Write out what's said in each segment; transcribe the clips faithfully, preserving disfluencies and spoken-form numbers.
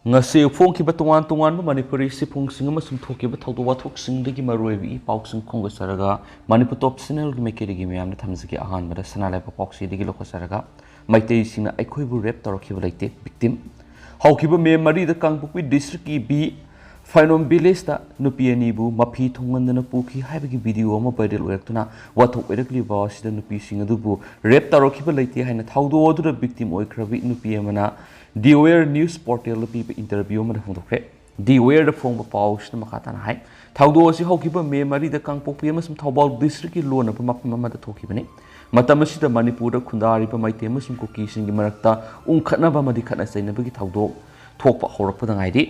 ꯉꯁꯤ ꯐꯣꯡꯈꯤꯕ ꯇꯣꯉꯥꯟ ꯇꯣꯉꯥꯟꯕ ꯃꯅꯤꯄꯨꯔꯤ ꯁꯤꯐꯨꯡꯁꯤꯡ ꯑꯃꯁꯨꯡ ꯊꯣꯛꯈꯤꯕ ꯊꯧꯗꯣꯛ ꯋꯥꯊꯣꯛꯁꯤꯡꯗꯒꯤ ꯃꯔꯨꯑꯣꯏꯕ ꯏ ꯄꯥꯎꯁꯤꯡ ꯈꯣꯝꯒꯠꯆꯔꯒ ꯃꯅꯤꯄꯨꯔ ꯇꯣꯞ ꯆꯦꯅꯦꯜꯒꯤ ꯃꯥꯏꯀꯩꯗꯒꯤ ꯃꯌꯥꯝꯗ ꯊꯝꯖꯒꯦ꯫ ꯑꯍꯥꯟꯕꯗ ꯁꯅꯥ ꯂꯩꯕꯥꯛ ꯄꯥꯎꯆꯦꯗꯒꯤ ꯂꯧꯈꯠꯆꯔꯒ ꯃꯩꯇꯩꯁꯤꯡꯅ ꯑꯩꯈꯣꯏꯕꯨ ꯔꯦꯞ ꯇꯧꯔꯛꯈꯤꯕ ꯂꯩꯇꯦ, ꯚꯤꯛꯇꯤꯝ꯫ ꯍꯧꯈꯤꯕ ꯃꯦ ꯃꯔꯤꯗ ꯀꯥꯡꯄꯣꯛꯄꯤ ꯗꯤꯁꯇ꯭ꯔꯤꯛꯀꯤ ꯕꯤ ꯐꯥꯏꯅꯣꯝ ꯚꯤꯂꯦꯖꯇ ꯅꯨꯄꯤ ꯑꯅꯤꯕꯨ ꯃꯐꯤ ꯊꯣꯡꯍꯟꯗꯅ ꯄꯨꯈꯤ ꯍꯥꯏꯕꯒꯤ ꯚꯤꯗꯤꯑꯣ ꯑꯃ ꯚꯥꯏꯔꯦꯜ ꯑꯣꯏꯔꯛꯇꯨꯅ ꯋꯥꯊꯣꯛ ꯑꯣꯏꯔꯛꯂꯤꯕ ꯑꯁꯤꯗ ꯅꯨꯄꯤꯁꯤꯡ ꯑꯗꯨꯕꯨ ꯔꯦꯞ ꯇꯧꯔꯛꯈꯤꯕ ꯂꯩꯇꯦ ꯍꯥꯏꯅ ꯊꯧꯗꯣꯛ ꯑꯗꯨꯗ ꯚꯤꯛꯇꯤꯝ ꯑꯣꯏꯈ꯭ꯔꯕꯤ ꯅꯨꯄꯤ ꯑꯃꯅ ꯗꯤ ꯋꯦꯌꯔ ꯅ꯭ꯌꯨꯁ ꯄꯣꯔꯇꯦꯜꯗ ꯄꯤꯕ ꯏꯟꯇꯔꯚ꯭ꯌꯨ ꯑꯃꯗ ꯐꯣꯡꯗꯣꯛꯈ꯭ꯔꯦ꯫ ꯗꯤ ꯋꯦꯌꯔꯗ ꯐꯣꯡꯕ ꯄꯥꯎꯁꯤꯅ ꯃꯈꯥ ꯇꯥꯅ ꯍꯥꯏ, ꯊꯧꯗꯣꯛ ꯑꯁꯤ ꯍꯧꯈꯤꯕ ꯃꯦ ꯃꯔꯤꯗ ꯀꯥꯡꯄꯣꯛꯄꯤ ꯑꯃꯁꯨꯡ ꯊꯧꯕꯥꯜ ꯗꯤꯁꯇ꯭ꯔꯤꯛꯀꯤ ꯂꯣꯟꯅꯕ ꯃꯐꯝ ꯑꯃꯗ ꯊꯣꯛꯈꯤꯕꯅꯤ꯫ ꯃꯇꯝ ꯑꯁꯤꯗ ꯃꯅꯤꯄꯨꯔꯗ ꯈꯨꯟꯗꯥꯔꯤꯕ ꯃꯩꯇꯩ ꯑꯃꯁꯨꯡ ꯀꯨꯀꯤꯁꯤꯡꯒꯤ ꯃꯔꯛꯇ ꯎꯪꯈꯠꯅꯕ ꯑꯃꯗꯤ ꯈꯠꯅ ꯆꯩꯅꯕꯒꯤ ꯊꯧꯗꯣꯛ ꯊꯣꯛꯄ ꯍꯧꯔꯛꯄꯗ ꯉꯥꯏꯔꯤ꯫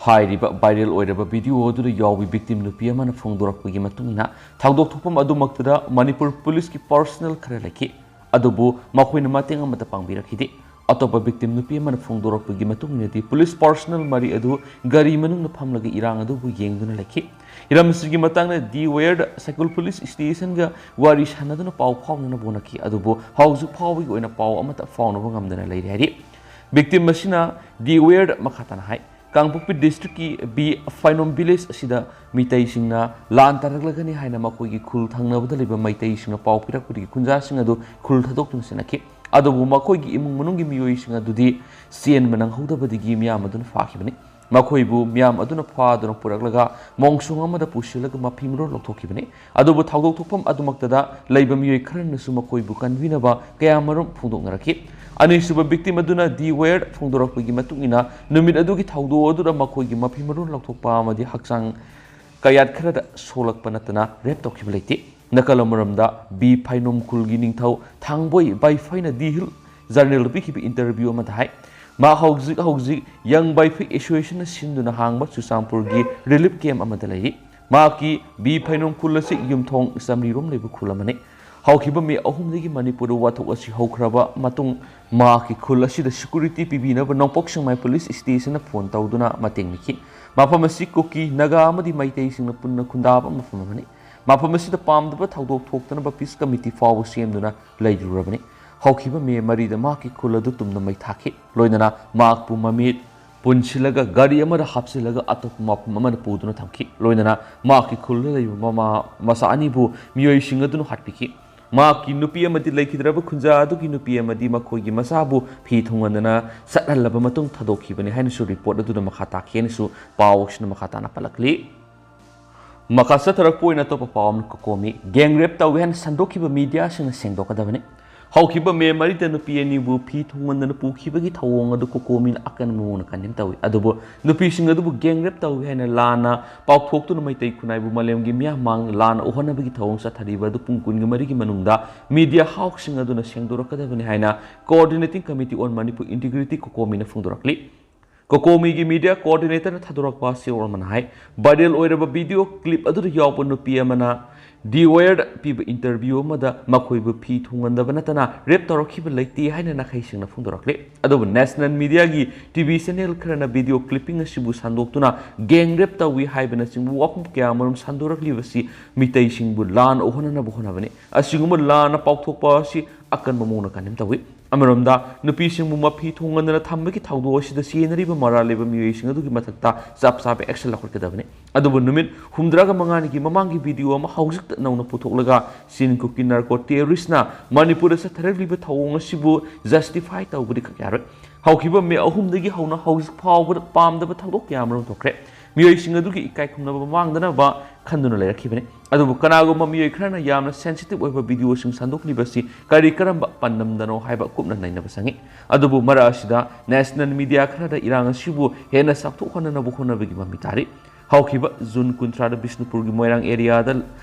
ꯍꯥꯏꯔꯤꯕ ꯚꯥꯏꯔꯦꯜ ꯑꯣꯏꯔꯕ ꯚꯤꯗꯤꯑꯣ ꯑꯗꯨꯗ ꯌꯥꯎꯕꯤ ꯚꯤꯛꯇꯤꯝ ꯅꯨꯄꯤ ꯑꯃꯅ ꯐꯣꯡꯗꯣꯔꯛꯄꯒꯤ ꯃꯇꯨꯡ ꯏꯟꯅ, ꯊꯧꯗꯣꯛ ꯊꯣꯛꯐꯝ ꯑꯗꯨꯃꯛꯇꯗ ꯃꯅꯤꯄꯨꯔ ꯄꯨꯂꯤꯁꯀꯤ ꯄꯔꯁꯣꯅꯦꯜ ꯈꯔ ꯂꯩꯈꯤ, ꯑꯗꯨꯕꯨ ꯃꯈꯣꯏꯅ ꯃꯇꯦꯡ ꯑꯃꯠꯇ ꯄꯥꯡꯕꯤꯔꯛꯈꯤꯗꯦ꯫ ꯑꯇꯣꯞꯄ ꯚꯤꯛꯇꯤꯝ ꯅꯨꯄꯤ ꯑꯃꯅ ꯐꯣꯡꯗꯣꯔꯛꯄꯒꯤ ꯃꯇꯨꯡ ꯏꯟꯅꯗꯤ, ꯄꯨꯂꯤꯁ ꯄꯔꯁꯣꯅꯦꯜ ꯃꯔꯤ ꯑꯗꯨ ꯒꯥꯔꯤ ꯃꯅꯨꯡꯗ ꯐꯝꯂꯒ ꯏꯔꯥꯡ ꯑꯗꯨꯕꯨ ꯌꯦꯡꯗꯨꯅ ꯂꯩꯈꯤ꯫ ꯍꯤꯔꯝꯁꯤꯒꯤ ꯃꯇꯥꯡꯗ ꯗꯤ ꯋꯦꯌꯔꯗ ꯁꯥꯏꯀꯜ ꯄꯨꯂꯤꯁ ꯁ꯭ꯇꯦꯁꯟꯒ ꯋꯥꯔꯤ ꯁꯥꯟꯅꯗꯨꯅ ꯄꯥꯎ ꯐꯥꯎꯅꯅꯕ ꯍꯣꯠꯅꯈꯤ, ꯑꯗꯨꯕꯨ ꯍꯧꯖꯤꯛ ꯐꯥꯎꯕꯒꯤ ꯑꯣꯏꯅ ꯄꯥꯎ ꯑꯃꯠꯇ ꯐꯥꯎꯅꯕ ꯉꯝꯗꯅ ꯂꯩꯔꯤ ꯍꯥꯏꯔꯤ꯫ ꯚꯤꯛꯇꯤꯝ ꯑꯁꯤꯅ ꯗꯤ ꯋꯦꯌꯔꯗ ꯃꯈꯥ ꯇꯥꯅ ꯍꯥꯏ, ꯀꯥꯡꯄꯣꯛꯄꯤ ꯗꯤꯁꯇ꯭ꯔꯤꯛꯀꯤ ꯕꯤ ꯐꯥꯏꯅꯣꯝ ꯚꯤꯂꯦꯖ ꯑꯁꯤꯗ ꯃꯤꯇꯩꯁꯤꯡꯅ ꯂꯥꯟ ꯇꯥꯔꯛꯂꯒꯅꯤ ꯍꯥꯏꯅ ꯃꯈꯣꯏꯒꯤ ꯈꯨꯜ ꯊꯪꯅꯕꯗ ꯂꯩꯕ ꯃꯩꯇꯩꯁꯤꯡꯅ ꯄꯥꯎ ꯄꯤꯔꯛꯄꯗꯒꯤ ꯈꯨꯟꯖꯥꯁꯤꯡ ꯑꯗꯨ ꯈꯨꯜ ꯊꯥꯗꯣꯛꯇꯨꯅ ꯆꯦꯟꯅꯈꯤ꯫ ꯑꯗꯨꯕꯨ ꯃꯈꯣꯏꯒꯤ ꯏꯃꯨꯡ ꯃꯅꯨꯡꯒꯤ ꯃꯤꯑꯣꯏꯁꯤꯡ ꯑꯗꯨꯗꯤ ꯆꯦꯟꯕ ꯅꯪꯍꯧꯗꯕꯗꯒꯤ ꯃꯤꯌꯥꯝ ꯑꯗꯨꯅ ꯐꯥꯈꯤꯕꯅꯤ꯫ ꯃꯈꯣꯏꯕꯨ ꯃꯤꯌꯥꯝ ꯑꯗꯨꯅ ꯐꯥꯗꯨꯅ ꯄꯨꯔꯛꯂꯒ ꯃꯣꯡꯁꯣꯡ ꯑꯃꯗ ꯄꯨꯁꯤꯜꯂꯒ ꯃꯐꯤ ꯃꯔꯣꯜ ꯂꯧꯊꯣꯛꯈꯤꯕꯅꯤ꯫ ꯑꯗꯨꯕꯨ ꯊꯧꯗꯣꯛ ꯊꯣꯛꯐꯝ ꯑꯗꯨꯃꯛꯇꯗ ꯂꯩꯕ ꯃꯤꯑꯣꯏ ꯈꯔꯅꯁꯨ ꯃꯈꯣꯏꯕꯨ ꯀꯟꯕꯤꯅꯕ ꯀꯌꯥꯃꯔꯨꯝ ꯐꯣꯡꯗꯣꯛꯅꯔꯛꯈꯤ꯫ ꯑꯅꯤꯁꯨꯕ ꯚꯤꯛꯇꯤꯝ ꯑꯗꯨꯅ ꯗꯤ ꯋꯦꯌꯔ ꯐꯣꯡꯗꯣꯔꯛꯄꯒꯤ ꯃꯇꯨꯡ ꯏꯟꯅ, ꯅꯨꯃꯤꯠ ꯑꯗꯨꯒꯤ ꯊꯧꯗꯣꯛ ꯑꯗꯨꯗ ꯃꯈꯣꯏꯒꯤ ꯃꯐꯤ ꯃꯔꯣꯜ ꯂꯧꯊꯣꯛꯄ ꯑꯃꯗꯤ ꯍꯛꯆꯥꯡ ꯀꯌꯥꯠ ꯈꯔꯗ ꯁꯣꯛꯂꯛꯄ ꯅꯠꯇꯅ ꯔꯦꯞ ꯇꯧꯈꯤꯕ ꯂꯩꯇꯦ꯫ ꯅꯥꯀꯜ ꯑꯃꯔꯣꯝꯗ, ꯕꯤ ꯐꯥꯏꯅꯣꯝ ꯈꯨꯜꯒꯤ ꯅꯤꯡꯊꯧ ꯊꯥꯡꯕꯣꯏ ꯕꯥꯏꯐꯩꯅ ꯗꯤ ꯍꯤꯜ ꯖꯔꯅꯦꯜꯗ ꯄꯤꯈꯤꯕ ꯏꯟꯇꯔꯚ꯭ꯌꯨ ꯑꯃꯗ ꯍꯥꯏ, ꯃꯍꯥꯛ ꯍꯧꯖꯤꯛ ꯍꯧꯖꯤꯛ ꯌꯪ ꯕꯥꯏꯐꯩ ꯑꯦꯁꯣꯁꯤꯌꯦꯁꯟꯅ ꯁꯤꯟꯗꯨꯅ ꯍꯥꯡꯕ ꯆꯨꯔꯆꯥꯟꯄꯨꯔꯒꯤ ꯔꯤꯂꯤꯐ ꯀꯦꯝꯞ ꯑꯃꯗ ꯂꯩꯔꯤ꯫ ꯃꯍꯥꯛꯀꯤ ꯕꯤ ꯐꯥꯏꯅꯣꯝ ꯈꯨꯜ ꯑꯁꯤ ꯌꯨꯝꯊꯣꯡ ꯆꯥꯃꯔꯤ ꯔꯣꯝ ꯂꯩꯕ ꯈꯨꯜ ꯑꯃꯅꯤ꯫ ꯍꯧꯈꯤꯕ ꯃꯦ ꯑꯍꯨꯝꯗꯒꯤ ꯃꯅꯤꯄꯨꯔꯗ ꯋꯥꯊꯣꯛ ꯑꯁꯤ ꯍꯧꯈ꯭ꯔꯕ ꯃꯇꯨꯡ, ꯃꯍꯥꯛꯀꯤ ꯈꯨꯜ ꯑꯁꯤꯗ ꯁꯦꯀ꯭ꯌꯨꯔꯤꯇꯤ ꯄꯤꯕꯤꯅꯕ ꯅꯣꯡꯄꯣꯛ ꯁꯦꯛꯃꯥꯏ ꯄꯨꯂꯤꯁ ꯁ꯭ꯇꯦꯁꯟꯅ ꯐꯣꯟ ꯇꯧꯗꯨꯅ ꯃꯇꯦꯡ ꯅꯤꯈꯤ꯫ ꯃꯐꯝ ꯑꯁꯤ ꯀꯨꯀꯤ, ꯅꯥꯒꯥ ꯑꯃꯗꯤ ꯃꯩꯇꯩꯁꯤꯡꯅ ꯄꯨꯟꯅ ꯈꯨꯟꯗꯥꯕ ꯃꯐꯝ ꯑꯃꯅꯤ꯫ ꯃꯐꯝ ꯑꯁꯤꯗ ꯄꯥꯝꯗꯕ ꯊꯧꯗꯣꯛ ꯊꯣꯛꯇꯅꯕ ꯄꯤꯁ ꯀꯃꯤꯇꯤ ꯐꯥꯎꯕ ꯁꯦꯝꯗꯨꯅ ꯂꯩꯔꯨꯔꯕꯅꯤ꯫ ꯍꯧꯈꯤꯕ ꯃꯦ ꯃꯔꯤꯗ ꯃꯍꯥꯛꯀꯤ ꯈꯨꯜ ꯑꯗꯨ ꯇꯨꯝꯅ ꯃꯩ ꯊꯥꯈꯤ, ꯂꯣꯏꯅꯅ ꯃꯍꯥꯛꯄꯨ ꯃꯃꯤꯠ, ꯄꯨꯟꯁꯤꯜꯂꯒ ꯒꯥꯔꯤ ꯑꯃꯗ ꯍꯥꯞꯆꯤꯜꯂꯒ ꯑꯇꯣꯞꯄ ꯃꯐꯝ ꯑꯃꯗ ꯄꯨꯗꯨꯅ ꯊꯝꯈꯤ꯫ ꯂꯣꯏꯅꯅ ꯃꯍꯥꯛꯀꯤ ꯈꯨꯜꯗ ꯂꯩꯕ ꯃꯃꯥ ꯃꯆꯥ ꯑꯅꯤꯕꯨ ꯃꯤꯑꯣꯏꯁꯤꯡ ꯑꯗꯨꯅ ꯍꯥꯠꯄꯤꯈꯤ꯫ ꯃꯍꯥꯛꯀꯤ ꯅꯨꯄꯤ ꯑꯃꯗꯤ ꯂꯩꯈꯤꯗ꯭ꯔꯕ ꯈꯨꯟꯖꯥ ꯑꯗꯨꯒꯤ ꯅꯨꯄꯤ ꯑꯃꯗꯤ ꯃꯈꯣꯏꯒꯤ ꯃꯆꯥꯕꯨ ꯐꯤ ꯊꯨꯡꯍꯟꯗꯅ ꯆꯠꯍꯜꯂꯕ ꯃꯇꯨꯡ ꯊꯥꯗꯣꯛꯈꯤꯕꯅꯤ ꯍꯥꯏꯅꯁꯨ ꯔꯤꯄꯣꯔꯠ ꯑꯗꯨꯗ ꯃꯈꯥ ꯇꯥꯈꯤ ꯍꯥꯏꯅꯁꯨ ꯄꯥꯎ ꯑꯁꯤꯅ ꯃꯈꯥ ꯇꯥꯅ ꯄꯜꯂꯛꯂꯤ꯫ ꯃꯈꯥ ꯆꯠꯊꯔꯛꯄ ꯑꯣꯏꯅ ꯑꯇꯣꯞꯄ ꯄꯥꯎ ꯑꯃꯅ ꯀꯣꯀꯣꯃꯤ ꯒꯦꯡ ꯔꯦꯞ ꯇꯧꯏ ꯍꯥꯏꯅ ꯁꯟꯗꯣꯛꯈꯤꯕ ꯃꯤꯗꯤꯌꯥꯁꯤꯡꯅ ꯁꯦꯡꯗꯣꯛꯀꯗꯕꯅꯤ꯫ ꯍꯧꯈꯤꯕ ꯃꯦ ꯃꯔꯤꯗ ꯅꯨꯄꯤ ꯑꯅꯤꯕꯨ ꯐꯤ ꯊꯨꯡꯍꯟꯗꯅ ꯄꯨꯈꯤꯕꯒꯤ ꯊꯧꯑꯣꯡ ꯑꯗꯨ ꯀꯣꯀꯣꯃꯤꯅ ꯑꯀꯟꯕ ꯃꯑꯣꯡꯗ ꯀꯟꯗꯦꯝ ꯇꯧꯏ꯫ ꯑꯗꯨꯕꯨ ꯅꯨꯄꯤꯁꯤꯡ ꯑꯗꯨꯕꯨ ꯒꯦꯡ ꯔꯦꯞ ꯇꯧꯏ ꯍꯥꯏꯅ ꯂꯥꯟꯅ ꯄꯥꯎꯊꯣꯛꯇꯨꯅ ꯃꯩꯇꯩ ꯈꯨꯟꯅꯥꯏꯕꯨ ꯃꯥꯂꯦꯝꯒꯤ ꯃꯤꯌꯥꯝ ꯃꯥꯡ ꯂꯥꯟꯅ ꯎꯍꯟꯅꯕꯒꯤ ꯊꯧꯑꯣꯡ ꯆꯠꯊꯔꯤꯕ ꯑꯗꯨ ꯄꯨꯡ ꯀꯨꯟꯒ ꯃꯔꯤꯒꯤ ꯃꯅꯨꯡꯗ ꯃꯤꯗꯤꯌꯥ ꯍꯥꯎꯁꯁꯤꯡ ꯑꯗꯨꯅ ꯁꯦꯡꯗꯣꯔꯛꯀꯗꯕꯅꯤ ꯍꯥꯏꯅ Coordinating Committee on Manipur Integrity ꯀꯣꯀꯣꯃꯤꯅ ꯐꯣꯡꯗꯣꯔꯛꯂꯤ꯫ ꯀꯣꯀꯣꯃꯤꯒꯤ ꯃꯤꯗꯤꯌꯥ ꯀꯣꯑꯣꯔꯗꯤꯅꯦꯇꯔꯅ ꯊꯥꯗꯣꯔꯛꯄ ꯑꯁꯤ ꯑꯣꯔꯃꯟ ꯍꯥꯏ꯫ ꯚꯥꯏꯔꯦꯜ ꯑꯣꯏꯔꯕ ꯚꯤꯗꯤꯑꯣ ꯀ꯭ꯂꯤꯞ ꯑꯗꯨꯗ ꯌꯥꯎꯕ ꯅꯨꯄꯤ ꯑꯃꯅ ꯗꯤ ꯋꯥꯌꯔꯗ ꯄꯤꯕ ꯏꯟꯇꯔꯚ꯭ꯌꯨ ꯑꯃꯗ ꯃꯈꯣꯏꯕꯨ ꯐꯤ ꯊꯨꯡꯍꯟꯗꯕ ꯅꯠꯇꯅ ꯔꯦꯞ ꯇꯧꯔꯛꯈꯤꯕ ꯂꯩꯇꯦ ꯍꯥꯏꯅ ꯅꯥꯈꯩꯁꯤꯡꯅ ꯐꯣꯡꯗꯣꯔꯛꯂꯤ꯫ ꯑꯗꯨꯕꯨ ꯅꯦꯁꯅꯦꯜ ꯃꯤꯗꯤꯌꯥꯒꯤ ꯇꯤ ꯚꯤ ꯆꯦꯅꯦꯜ ꯈꯔꯅ ꯚꯤꯗꯤꯑꯣ ꯀ꯭ꯂꯤꯞꯄꯤꯡ ꯑꯁꯤꯕꯨ ꯁꯟꯗꯣꯛꯇꯨꯅ ꯒꯦꯡ ꯔꯦꯞ ꯇꯧꯏ ꯍꯥꯏꯕꯅꯆꯤꯡꯕ ꯋꯥꯐꯝ ꯀꯌꯥ ꯑꯃꯔꯣꯝ ꯁꯟꯗꯣꯔꯛꯂꯤꯕꯁꯤ ꯃꯤꯇꯩꯁꯤꯡꯕꯨ ꯂꯥꯟꯅ ꯎꯍꯟꯅꯅꯕ ꯍꯣꯠꯅꯕꯅꯤ꯫ ꯑꯁꯤꯒꯨꯝꯕ ꯂꯥꯟꯅ ꯄꯥꯎꯊꯣꯛꯄ ꯑꯁꯤ ꯑꯀꯟꯕ ꯃꯑꯣꯡꯗ ꯀꯟꯗꯦꯝ ꯇꯧꯏ꯫ ꯑꯃꯔꯣꯝꯗ ꯅꯨꯄꯤꯁꯤꯡꯕꯨ ꯃꯐꯤ ꯊꯣꯡꯍꯟꯗꯅ ꯊꯝꯕꯒꯤ ꯊꯧꯗꯣꯛ ꯑꯁꯤꯗ ꯆꯦꯟꯅꯔꯤꯕ ꯃꯔꯥꯜ ꯂꯩꯕ ꯃꯤꯑꯣꯏꯁꯤꯡ ꯑꯗꯨꯒꯤ ꯃꯊꯛꯇ ꯆꯞ ꯆꯥꯕ ꯑꯦꯛꯁꯟ ꯂꯧꯈꯠꯀꯗꯕꯅꯤ꯫ ꯑꯗꯨꯕꯨ ꯅꯨꯃꯤꯠ ꯍꯨꯝꯗ꯭ꯔꯥꯒ ꯃꯉꯥꯅꯤꯒꯤ ꯃꯃꯥꯡꯒꯤ ꯚꯤꯗꯤꯑꯣ ꯑꯃ ꯍꯧꯖꯤꯛꯇ ꯅꯧꯅ ꯄꯨꯊꯣꯛꯂꯒ ꯆꯤꯟ ꯀꯨꯀꯤ ꯅꯥꯔꯀꯣ ꯇꯦꯔꯣꯔꯤꯁꯅ ꯃꯅꯤꯄꯨꯔꯗ ꯆꯠꯊꯔꯛꯂꯤꯕ ꯊꯧꯑꯣꯡ ꯑꯁꯤꯕꯨ ꯖꯁꯇꯤꯐꯥꯏ ꯇꯧꯕꯗꯤ ꯈꯛ ꯌꯥꯔꯣꯏ꯫ ꯍꯧꯈꯤꯕ ꯃꯦ ꯑꯍꯨꯝꯗꯒꯤ ꯍꯧꯅ ꯍꯧꯖꯤꯛ ꯐꯥꯎꯕꯗ ꯄꯥꯝꯗꯕ ꯊꯧꯗꯣꯛ ꯀꯌꯥ ꯑꯃꯔꯣꯝ ꯊꯣꯛꯈ꯭ꯔꯦ꯫ ꯃꯤꯑꯣꯏꯁꯤꯡ ꯑꯗꯨꯒꯤ ꯏꯀꯥꯏ ꯈꯨꯝꯅꯕ ꯃꯥꯡꯗꯅꯕ ꯈꯟꯗꯨꯅ ꯂꯩꯔꯛꯈꯤꯕꯅꯤ꯫ ꯑꯗꯨꯕꯨ ꯀꯅꯥꯒꯨꯝꯕ ꯃꯤꯑꯣꯏ ꯈꯔꯅ ꯌꯥꯝꯅ ꯁꯦꯟꯁꯤꯇꯤꯚ ꯑꯣꯏꯕ ꯚꯤꯗꯤꯑꯣꯁꯤꯡ ꯁꯟꯗꯣꯛꯂꯤꯕꯁꯤ ꯀꯔꯤ ꯀꯔꯝꯕ ꯄꯥꯟꯗꯝꯗꯅꯣ ꯍꯥꯏꯕ ꯀꯨꯞꯅ ꯅꯩꯅꯕ ꯆꯪꯏ꯫ ꯑꯗꯨꯕꯨ ꯃꯔꯛ ꯑꯁꯤꯗ ꯅꯦꯁꯅꯦꯜ ꯃꯤꯗꯤꯌꯥ ꯈꯔꯗ ꯏꯔꯥꯡ ꯑꯁꯤꯕꯨ ꯍꯦꯟꯅ ꯆꯥꯎꯊꯣꯛꯍꯟꯅꯅꯕ ꯍꯣꯠꯅꯕꯒꯤ ꯃꯃꯤ ꯇꯥꯔꯤ꯫ ꯍꯧꯈꯤꯕ ꯖꯨꯟ ꯀꯨꯟꯊ꯭ꯔꯥꯗ ꯕꯤꯁꯅꯨꯄꯨꯔꯒꯤ ꯃꯣꯏꯔꯥꯡ ꯑꯦꯔꯤꯌꯥꯗ